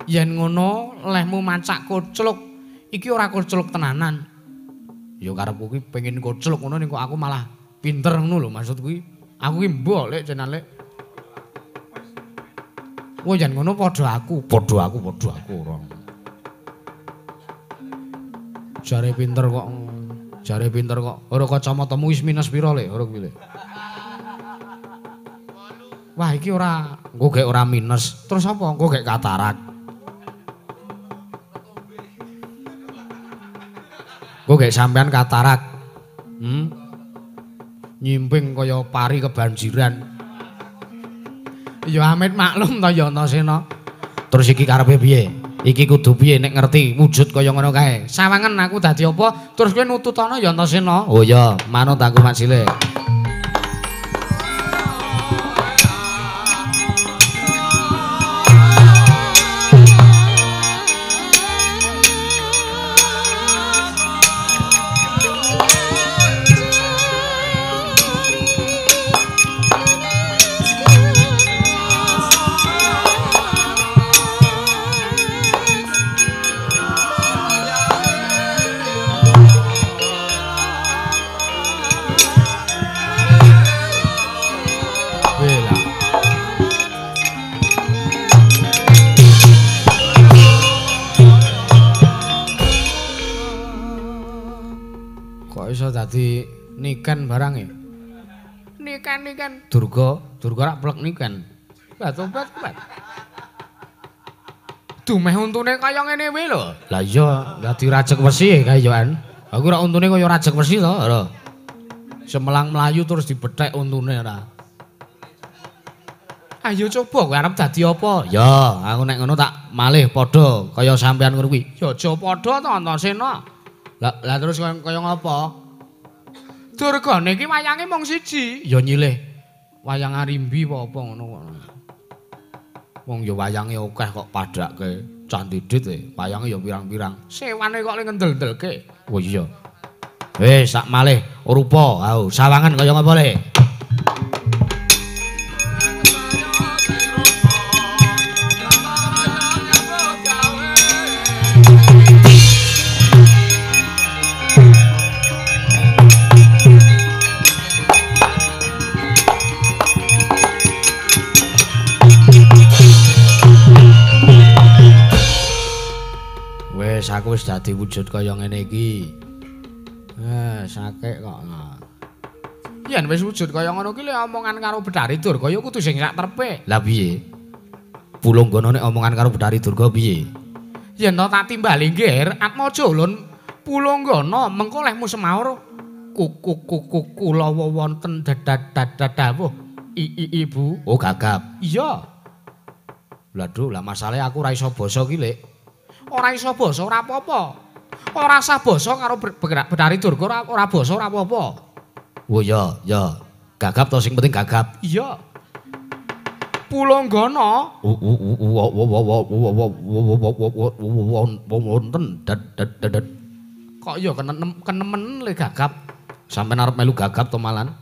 yen ngono lehmu macak kocluk iki ora kocluk tenanan. Ya karepku ki pengin kocluk ngono ning kok aku malah pinter ngono lho maksud kuwi. Aku ki mbok lek jeneng lek. Wah yen ngono padha aku, padha aku, padha aku ora. Jare pinter kok. Jare pinter kok. Ora kacamatamu wis minus pira lek? Ora kuwi lek. Wah iki ora, engko gek ora minus. Terus apa? Engko gek katarak. Engko Engko gek sampean katarak. Nyimping kaya pari kebanjiran. Ya amit maklum to ya Antasena. Terus iki karepe piye? Iki kudu piye nek ngerti wujud kaya ngono kae. Sawangen aku dadi apa? Terus kowe nututana ya Antasena. Oh iya, manut aku Mak Silih. Dadi niken barange. Niken-niken Durga, Durga rak plek niken. Tobat tobat. Dumeh untune kaya ngene wae lho. Lah iya, dadi rajek wesi kae yo an. Aku rak untune kaya rajek wesi to, lho. Semelang mlayu terus dibethek untune ora. Ayo coba kowe arep dadi apa? Ya, aku nek ngono tak malih padha kaya sampean ngono kuwi. Ya aja padha to Antasena. Lah terus kaya ngapa? Durgane iki wayange mung siji. Ya nyilih wayang Arimbi apa ngono kok. Wong ya wayange akeh kok padhake Candi Dit e, wayange ya pirang-pirang. Sewane kok le ngendel-ndelke. Oh iya. Wis sak malih rupa, au sawangan kaya ngapa le? Wis aku wis dadi wujud kaya ngene iki. Sakek kok. Yen wis wujud kaya ngono ki le omongan karo Bathari Durga ya kudu sing sak trepe. Lah piye? Pulunggana nek omongan karo Bathari Durga piye? Yen to tak timbali nggih, Atmaja ulun Pulunggana mengko lehmu semaur kuku kula wonten dadadadadawuh ibu. Oh gagap. Iya. Lah duh, lah masalahe aku ora iso basa ki, Lek. Ora iso basa ora apa-apa. Ora usah basa karo Bathari Durga ora basa ora apa-apa. Oh iya, ya. Gagap to sing penting gagap. Iya. Pulunggana wonten dad. Kok ya kenemen le gagap. Sampeyan arep melu gagap to malan?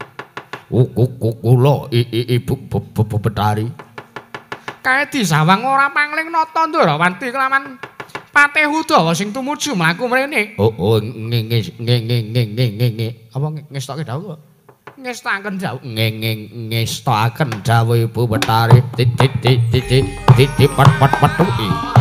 Kula ibu Bathari. Kae disawang ora pangling nata Ndarawanti kelawan Patih Udawa sing tumuju mlaku mrene. Oh, nge nge nge nge nge nge nge. Apa ngestokke dawuh? Ngestaken dawuh. Nge nge ngestokaken dawuh Ibu Bathari. Titik titik titik titik pet pet petuki.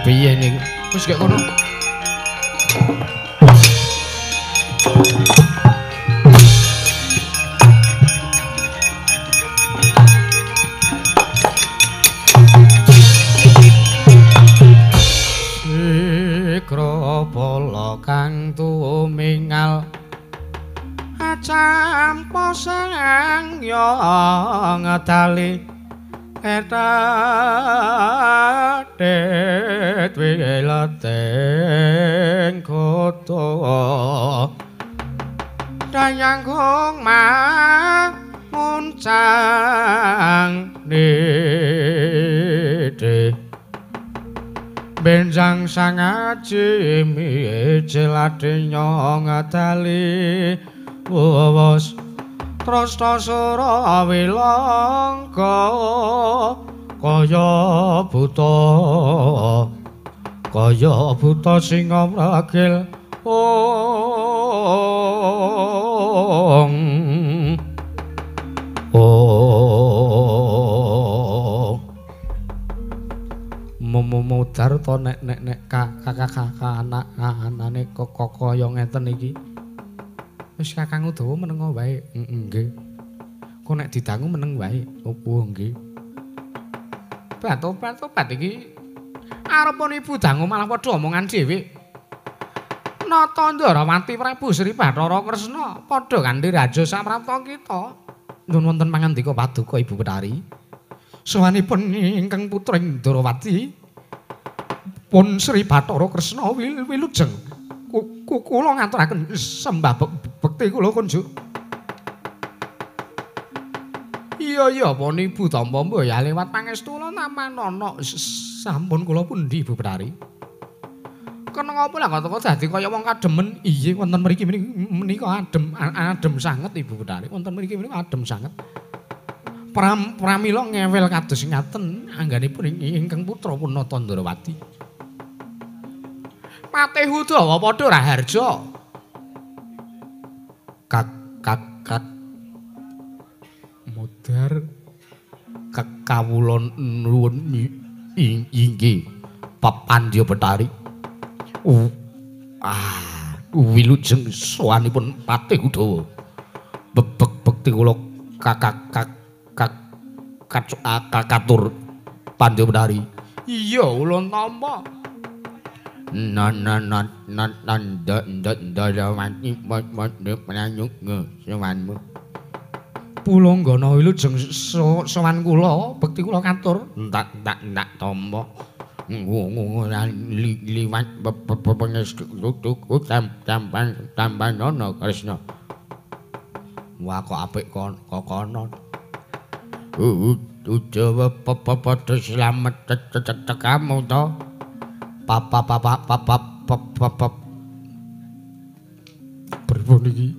Piye niku? Wis gek kono. Sikra bala kang tumingal acampa sang yang dali eta det wilateng kota dayang gong muncang nide benjang sangaji mijelade nyong dali wos trasta sura wilangka kaya buta singa mragil. Oh. Modar to nek nek nek ka anak-anane kok kaya ngeten iki. Wis Kakang Udawa meneng wae. Nggih. Kok nek didangu meneng wae. Opo nggih. Batobat iki arep ibu dangu malah padha omongan dhewe. Nata Ndarawati Prabu Sri Bathara Kresna padha kanthi raja saprapta kita. Nuwun wonten pangandika paduka Ibu Betari. Sowanipun ingkang putra Ndarawati pun Sri Bathara Kresna wilujeng. Kula ngaturaken sembah bekti kula kunjuk. Iya iya pun Ibu tampa mbaya lewat pangestu kula tamanana. Sampun kula pundi Ibu Betari. Kena ngapa lah kok dadi kaya wong kademen. Iya wonten mriki menika adem adem sanget Ibu Betari. Wonten mriki menika adem sanget. Pramila ngewel kados ngaten angganipun ingkang putra pun Nata Ndarawati. Patih Udawa padha raharja. Kak kak kak modar kekawula nuwun inggih Pandya Betari. Wilujeng sowanipun Patih Udawa. Bebek bekti kula kakak kak kak katur Pandya Betari. Iya ulun tampa. Na na na na na nda nda Ndarawati padha prayogga sowanmu. Pulonggana wilujeng sowan kula, bekti kula katur. Ndak ndak ndak tampa. Liwat pangestu tampan tampanana Kresna. Wah kok apik kok kono. Udawa padha slamet tekamu to. Papa papa papa papa pripun iki?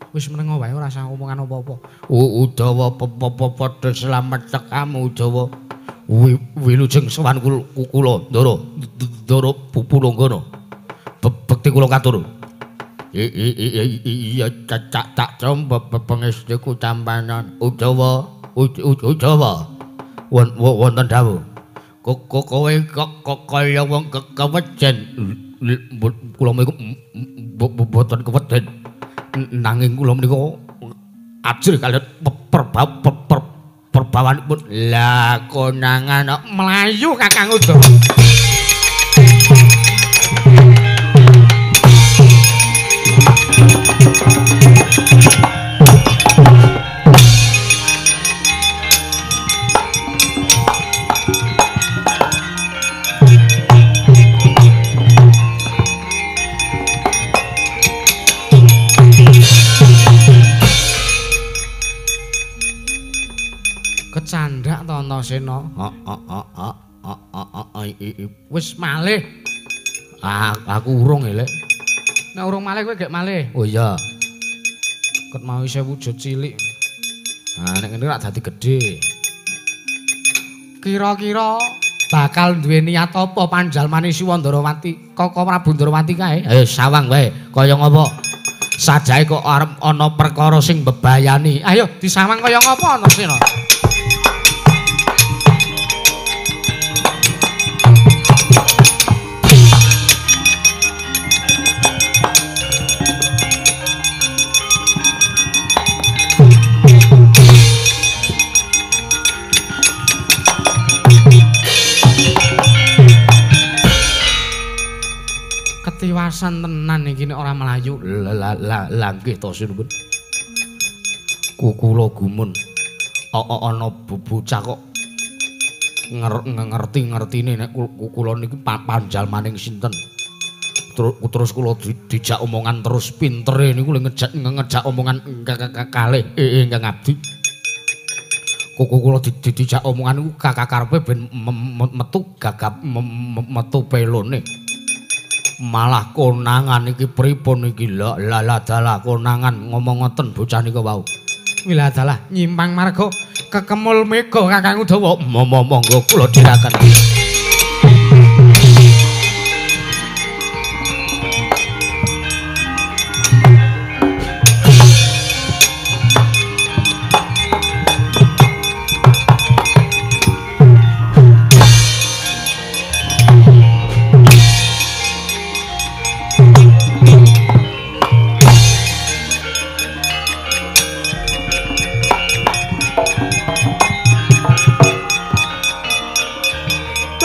Wis meneng wae ora usah omongan apa-apa. Udawa padha slamet tekamu Udawa. Wilujeng sowan kula Ndara Ndara Pulonggana. Bekti kula katur. Iya cacak tak coba pangestuku tampanan Udawa Udawa. Wonten dawuh. Kok kowe kok kaya wong keweden. Kula menika mboten keweden. Nanging kula menika ajrih kaliyan perbawanipun. Lah konangan mlayu Kakang Udawa. Kecandak to Antasena. Wis malih. Aku urung elek. Nek urung malih kowe gek malih. Oh iya. Ket mau isih wujud cilik. Nah nek ngene rak dadi gedhe. Kira-kira bakal duwe niat apa panjalmane Siwa Ndarawati, Koko Prabu Ndarawati kae? Ayo sawang wae kaya ngopo. Sajae kok arep ana perkara sing mbebayani. Ayo disawang kaya ngopo Antasena? Ketiwasan tenan iki nek ora mlayu. Lah lah nggih to sinuwun. Kula gumun. Ana bocah kok ngerti-ngertine nek kula niki panjalmaning sinten. Terus kula dijak omongan terus pintere niku lho ngejak omongan kalih ingkang abdi. Kula dijak omongan niku kakarepe ben metu gagap metu pelone. Malah konangan iki pripun iki lha lah dalah konangan ngomong ngoten bocah nika wau. Wilah dalah nyimpang marga kekemul mega Kakang Udawa. Monggo kula diraken.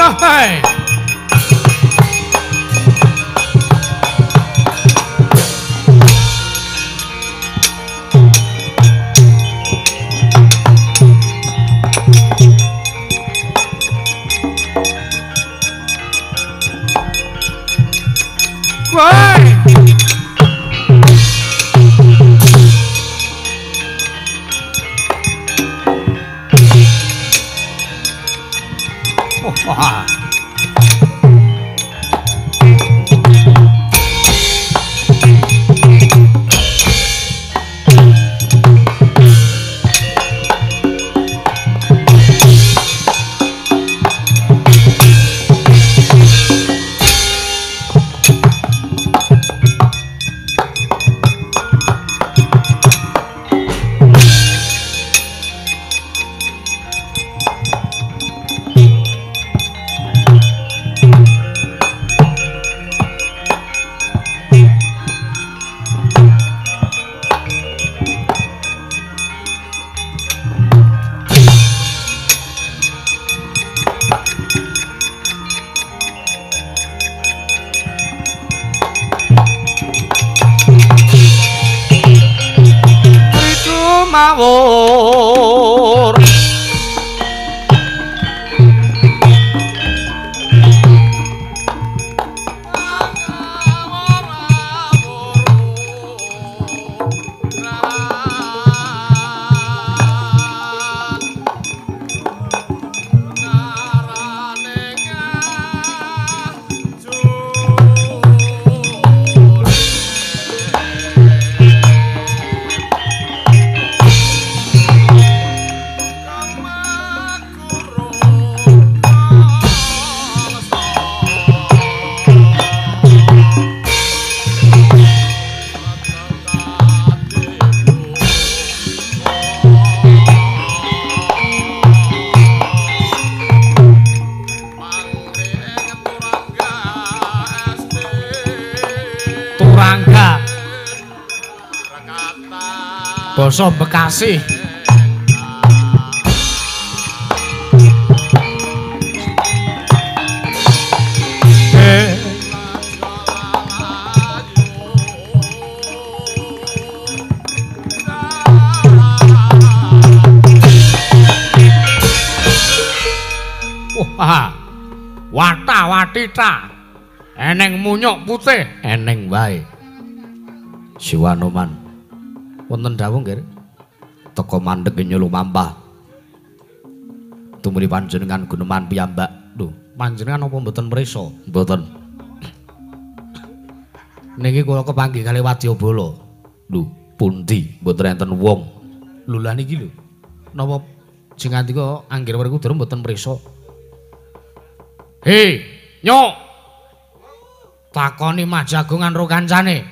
Wahai. Woi. Wah. Mawur. Basa Bekasi. Wah, wata watita. Eneng munyuk putih, eneng wae. Siwanoman. Wonten dawuh nggih. Teka mandheg nyulumampah. Tumuli panjenengan guneman piyambak. Lho, panjenengan apa mboten mrisa? Mboten. Niki kula kepanggih kali Wadyabala. Lho, pundi mboten enten wong. Lho lah niki lho. Napa jengandika Anggir Werkudara mboten mrisa? Hei, nyok. Takoni Majagongan ro kancane.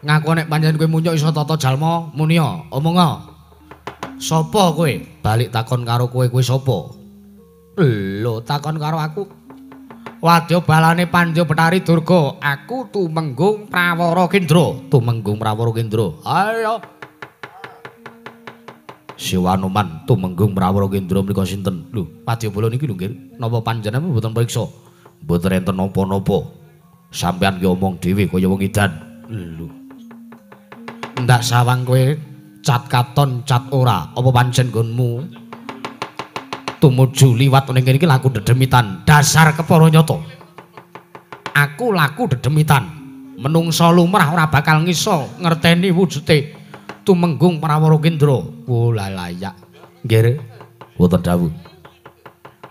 Ngaku nek pancen kowe munyuk iso tata jalma munia, omonga. Sapa kowe? Balik takon karo kowe, kowe sapa? Lho, takon karo aku. Wadyabalane Pandya Bethari Durga, aku Tumenggung Prawara Kendra. Tumenggung Prawara Kendra. Ayo. Siwanoman Tumenggung Prawara Kendra menika sinten? Lho, Wadyabala niki lho nggih. Napa panjenengan mboten priksa? Mboten enten napa-napa. Sampeyan ki omong dhewe kaya wong edan. Lho. Ndak sawang kowe cat katon cat ora, apa pancen nggonmu tumuju liwat ning kene iki laku dedemitan. Dasar kepara nyata. Aku laku dedemitan. Menungsa lumrah ora bakal ngiso ngerteni wujude Tumenggung Prawara Kendra. Oh layak. Nggih. Wonten dawuh.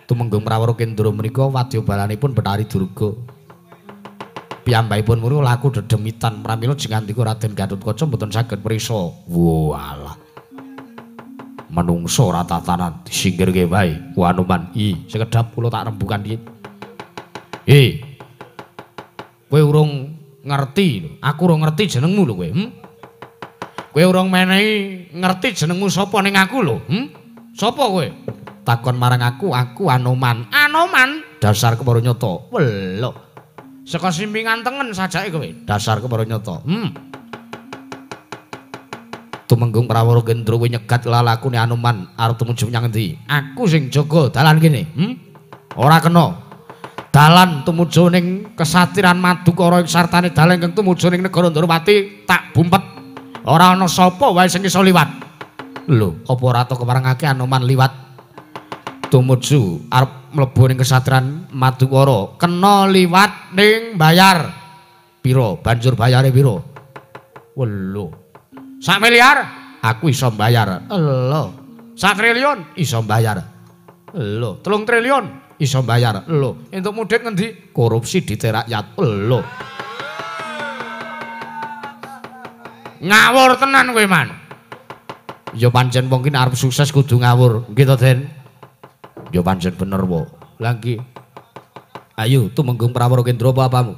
Tumenggung Prawara Kendra menika wadyabalanipun Bethari Durga. Piyambakipun menika laku dedemitan pramila jengandika Raden Gatotkaca mboten saged prisa. Walah. Menungso ora tatanan disingkirke wae. Wanoman, i sekedhap kula tak rembukan iki. Kowe urung ngerti lho. Aku urung ngerti jenengmu lho kowe, Kowe urung menehi ngerti jenengmu sapa ning aku lho, Sapa kowe? Takon marang aku, aku Anoman. Anoman dasar kepara nyata. Welok. Saka simpingan tengen sajake kowe, dasar kepara nyata. Tumenggung Prawara Kendra kowe nyegat lalakune Anoman arep tumuju menyang endi? Aku sing jaga dalan kene. Ora kena. Dalan tumuju ning kesatiran Madukara ing sartane dalan ingkang tumuju ning negara Ndorowati tak bumpet. Ora ana sapa wae sing iso liwat. Lho, apa ora tau keparengake Anoman liwat tumuju arep mlebu ning kesatran Madukara? Kena liwat ning bayar. Piro? Banjur bayare piro? Lho. Sak miliar aku iso bayar. Lho. Sak triliun iso bayar. Lho, 3 triliun iso bayar. Lho, entuk mudhit ngendi? Korupsi dite rakyat. Lho. Ngawur tenan kowe, Man. Ya pancen wong ki arep sukses kudu ngawur. Nggih to, Den? Ya pancen bener wae. Lah nggih. Ayo Tumenggung Prawara Kendra apa apamu?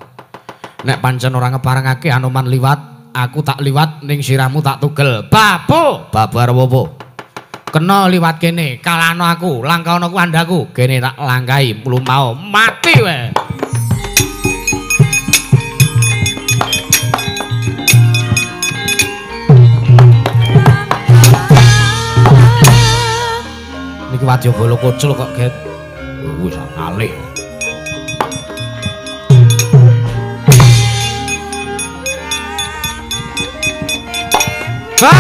Nek pancen ora ngeparengake Anoman liwat, aku tak liwat ning sirahmu tak tugel. Babu, babu arep apa? Kena liwat kene, kalahno aku, langkahno ku andhaku. Kene tak langkahi mlumao mati wae. Niki wadyabala kocul kok, Get. Wis ngalih. Ha!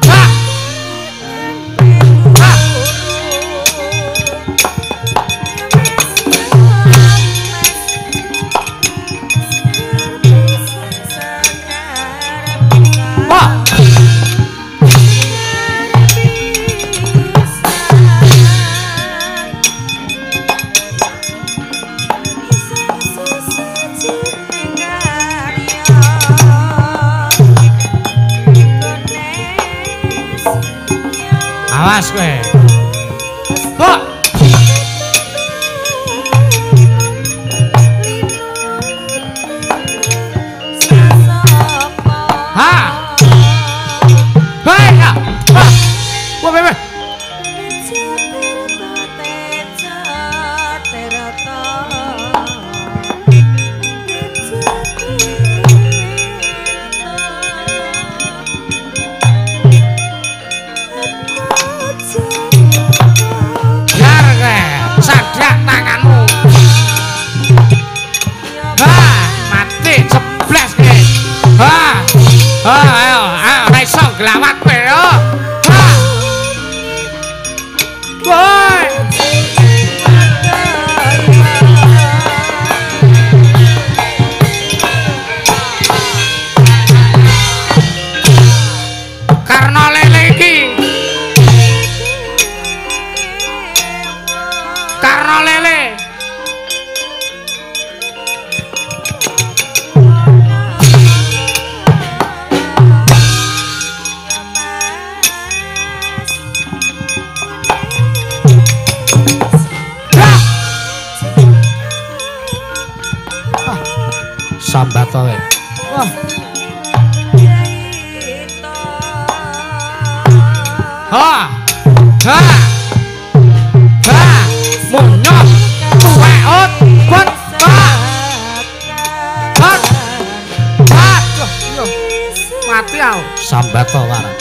Ha! Ha! Wah! Awas kowe. Kok. Ha. Hei, ha. Wah, wah, wah. Ayo, ayo, ora iso glawat kowe yo. Ha. Woi. Karena lele iki. Karena lele. Sambat kowe. Wah. Ha. Ha. Ha. Munyot. Tuweot. Bot. Ha. Bot. Aduh, yo. Mati aku. Sambat to waran.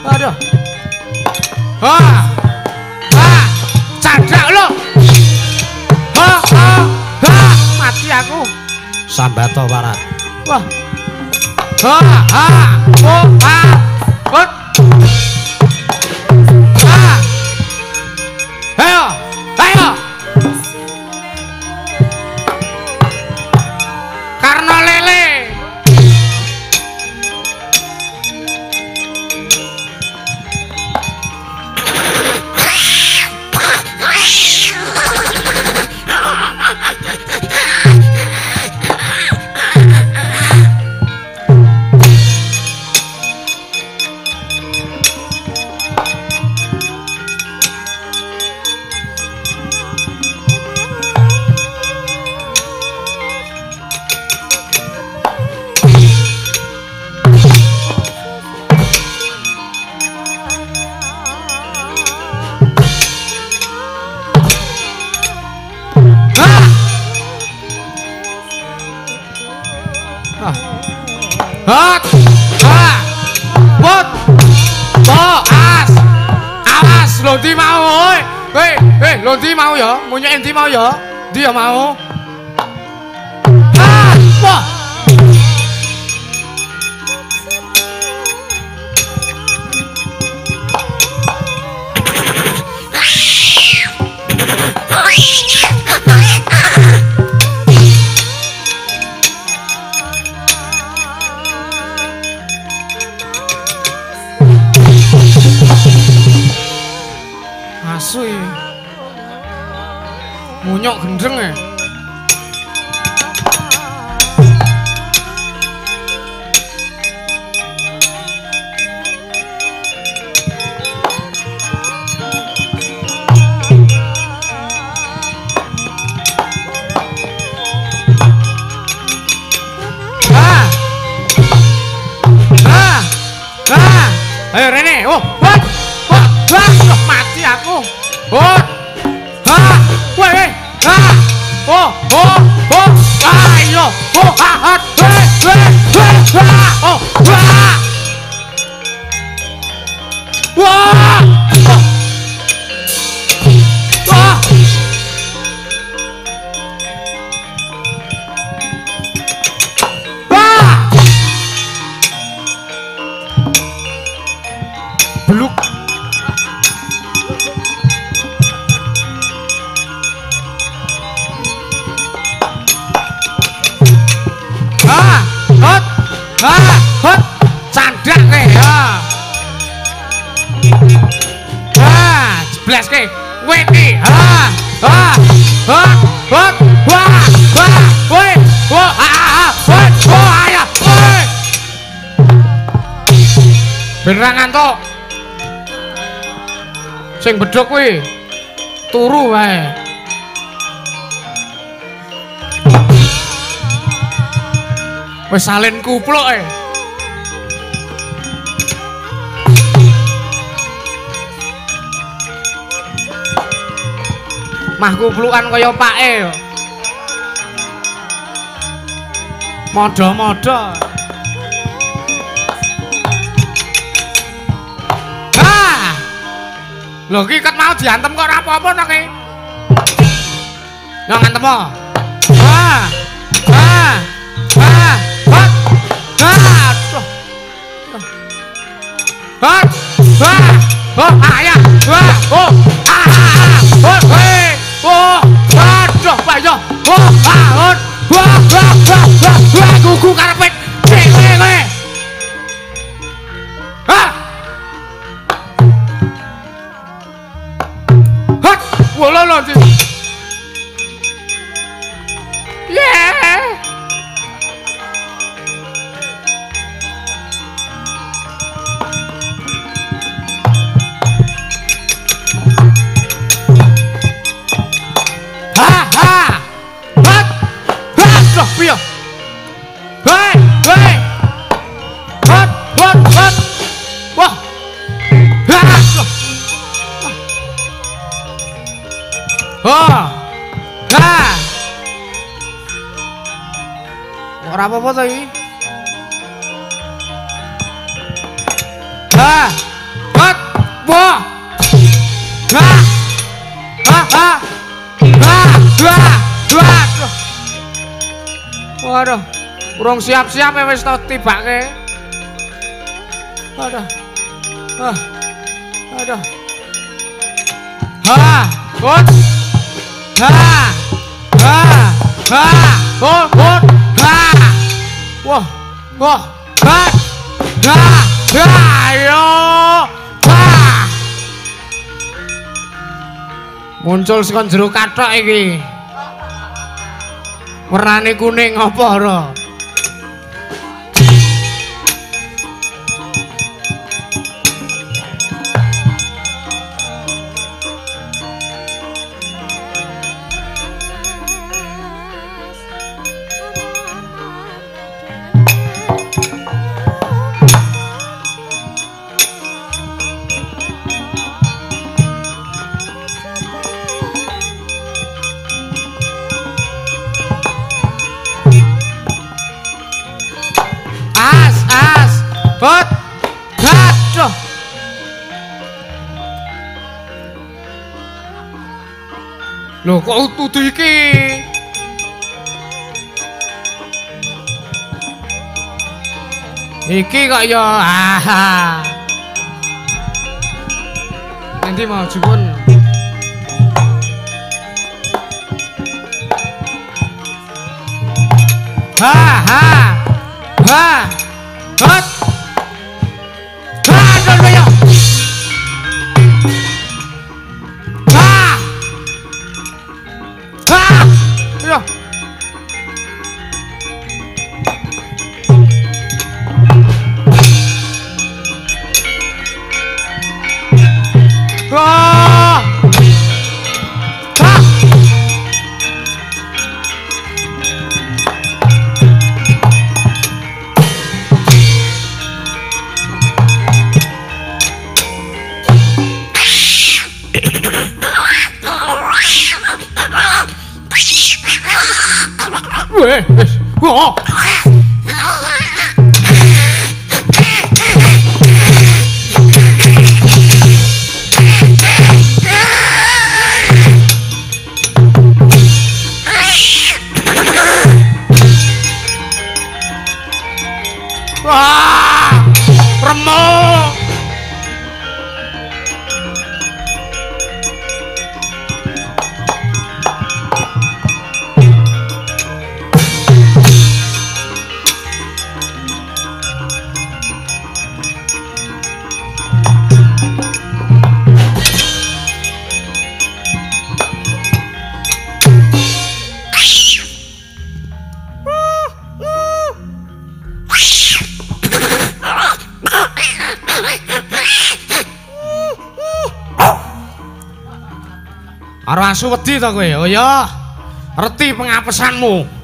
Aduh. Ha. Ha. Candhak lho. Ha. Ha. Ha. Mati aku. Sambato warat. Wah. Ha ha oh ha. Hot. Ha. Ayo, ayo. Karena lele. Hot. Ha. Awas, lho ndi mau kowe. Hei, lho ndi mau ya? Munyuk endi mau ya? Ndi ya mau? Ah, wah. Asu iki. Munyuk gendeng e. Ah. Ah. Ah. Ayo rene. Oh, wah. Wah, wah, mati aku. Oh. Ha. Weh, ha. Oh, oh, oh. Ayo. Oh, ha, ha. Weh, weh, weh, wah. Oh, wah. Wah. Wah. Wah. Beluk. Ah, hot, ah, hot, candak kowe, ha. Ah, jeblas kowe, kowe iki, ha, ha, hot, hot, wah, wah, kowe, wah, ah, ah, hot, wah, ayo, kowe. Ben ra ngantuk. Sing bedhog kuwi turu wae. Wis salin kupluk e. Mah kuplukan kaya pake yo. Modho-modho. Ah! Lho iki ket mau diantem kok ora apa-apa to ki. Yo ngantem o. Ah! Ah! Ah! Hot! Ah! Aduh. Hot! Ah! Oh, ayah! Wah! Oh! Ah! Oh! Hei! Oh! Aduh, Pak yo. Oh! Ah! Hot! Wah! Wah! Wah! Wah! Wah! Gugu karepet. Kowe kowe. Ah! Hot! Wolo lho. Yeah. Ha ha. Hot. Ha, loh piye? Hei, hei. Hot, hot, hot. Wah. Ha, loh. Oh. Ha. Ora apa-apa to iki. Ha. Hot. Wah. Ha. Ha ha. Ha. Wah. Wah. Waduh, urung siap-siap ya wis to tibake. Aduh. Ah. Aduh. Ha. Hot. Ha. Ha. Ha. Hot, hot. Ha. Wah. Wah. Ha. Ha. Ha. Ayo. Ha. Muncul saka jero kathok iki. Warnane kuning apa ora? Lho kok utuh iki? Iki kok ya. Ah. Nanti mau jupun. Ha ha. Ha. Hot. Ha, lho ya. Ha. Ha. Ya. Wah. Ha. Weh, wah. Wah, remuk. Karo asu wedi to kowe? Oh ya, reti pengapesanmu.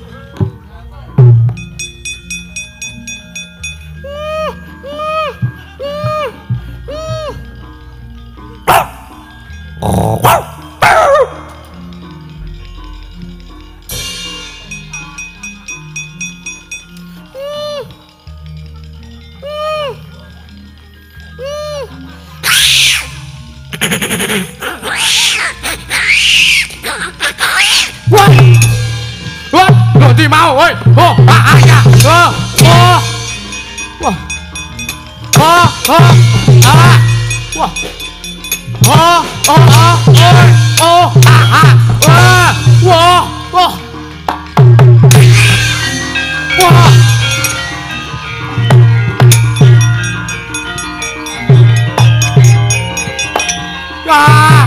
Wah, lho ndi mau, woi. Oh, ah, ya. Oh, oh. Wah. Oh, oh. Ah. Wah. Oh, oh, oh, oh. Oh, ah, ah. Wah. Wah, wah. Wah. Ah.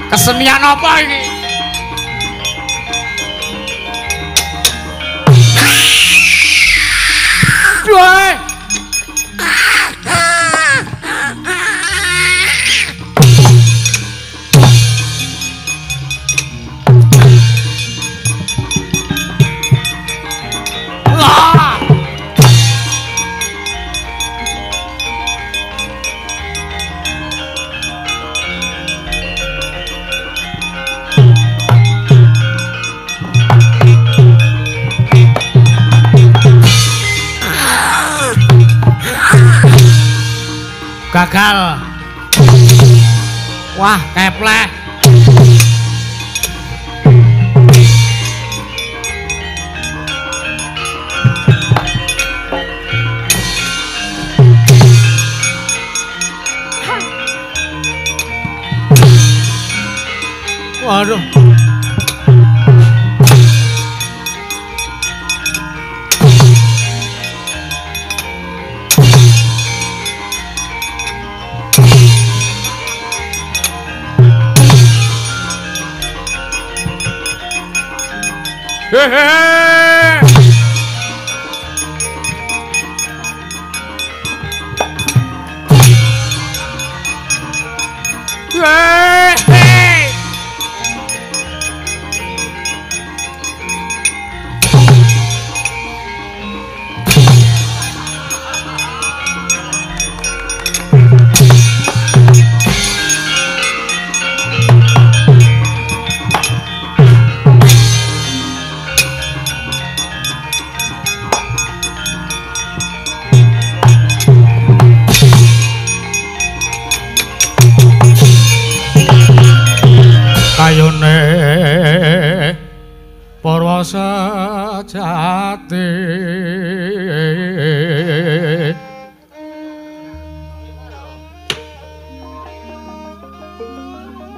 Kesenian apa ini? Woi. Gagal. Wah, keplek. Waduh. Hehehe. Hehehe. sejati.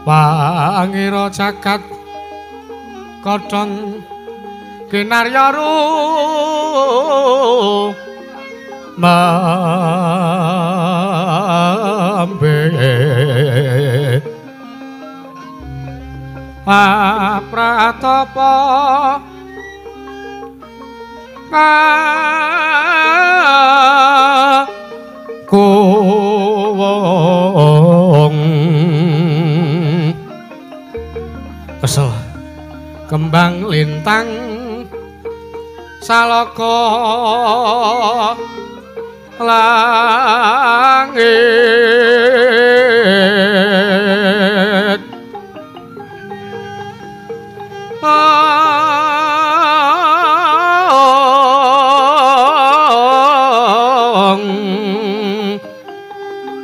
Pangira jagat kodhong kinarya rumambe apratapa kuwung kesel kembang lintang salaka langit.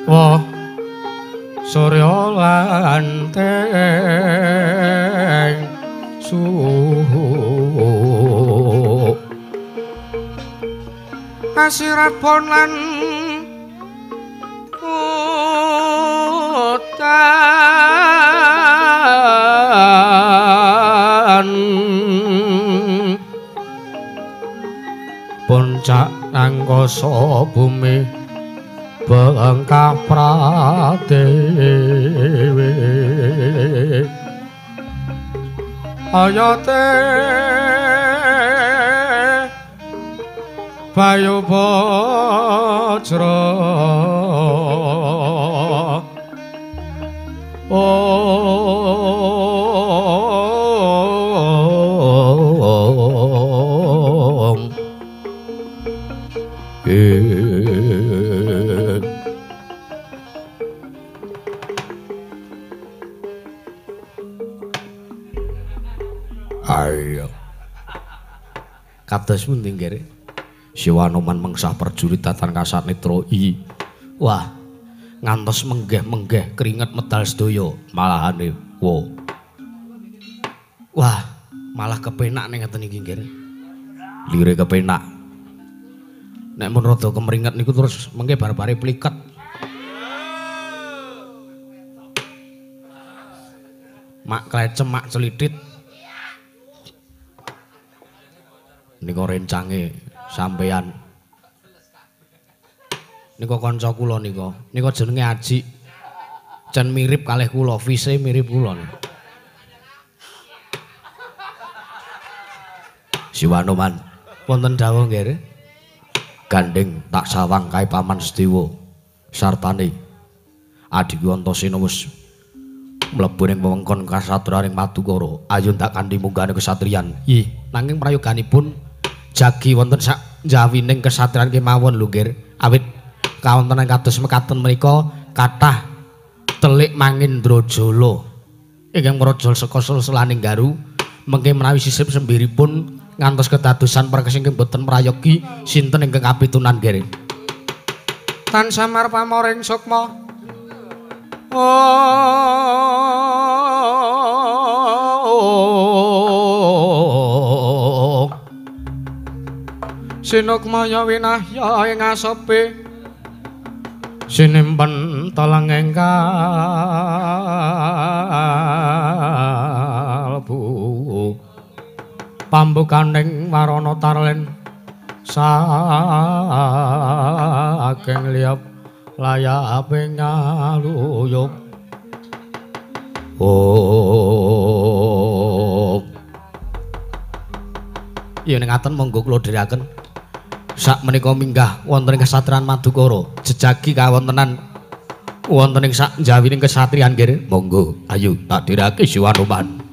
Wah surya lanteng suhu kasirat pon lan udan puncak angkasa bumi bengkah pradewi ayote bayu bajra ong ayo kados pundi nggih Siwanoman mengsah prajurit datan kasat netra i. Wah, ngantos menggeh-menggeh keringet medal sedaya malahane wo. Wah, malah kepenak ning ngeten iki nggih. Lire kepenak. Nek mun rada kemringet niku terus mengke bar-bare pliket. Mak klecem mak celitit. Nika rencange sampeyan. Nika kanca kula nika. Nika jenenge Aji. Cen mirip kalih kula, vise mirip kula. Siwanoman, wonten dawuh nggih. Gandeng tak sawang kae Paman Sedewa sartane adhiku Antasena wis mlebu ning wewengkon kasatriyan ing Madukara. Ayo ndak kanthi munggahane kesatriyan. Ih, nanging prayoganipun jagi wonten sak njawining kesatriyan kemawon lho nggih. Awit kawontenan kados mekaten menika kathah telik Mangindrajala ingkang mrojol saka sel-selaning garu mengke menawi sisip sembiripun ngantos kedadosan perkes ingkang boten prayogi sinten ingkang kapitunan nggih. Tan samar pamoring sukma. Oh. Sinukmaya winahya ing asepe sinimpen telenging kalbu pambukaning warana tarlen saking liyap layape ngaluyup. Oh. Yen ngaten monggo kula dherekaken sak menika minggah wonten ing kesatriyan Madukara jejagi kawontenan wonten ing sak njawining kesatriyan nggih. Monggo ayo tak dherekaken Siwanoman.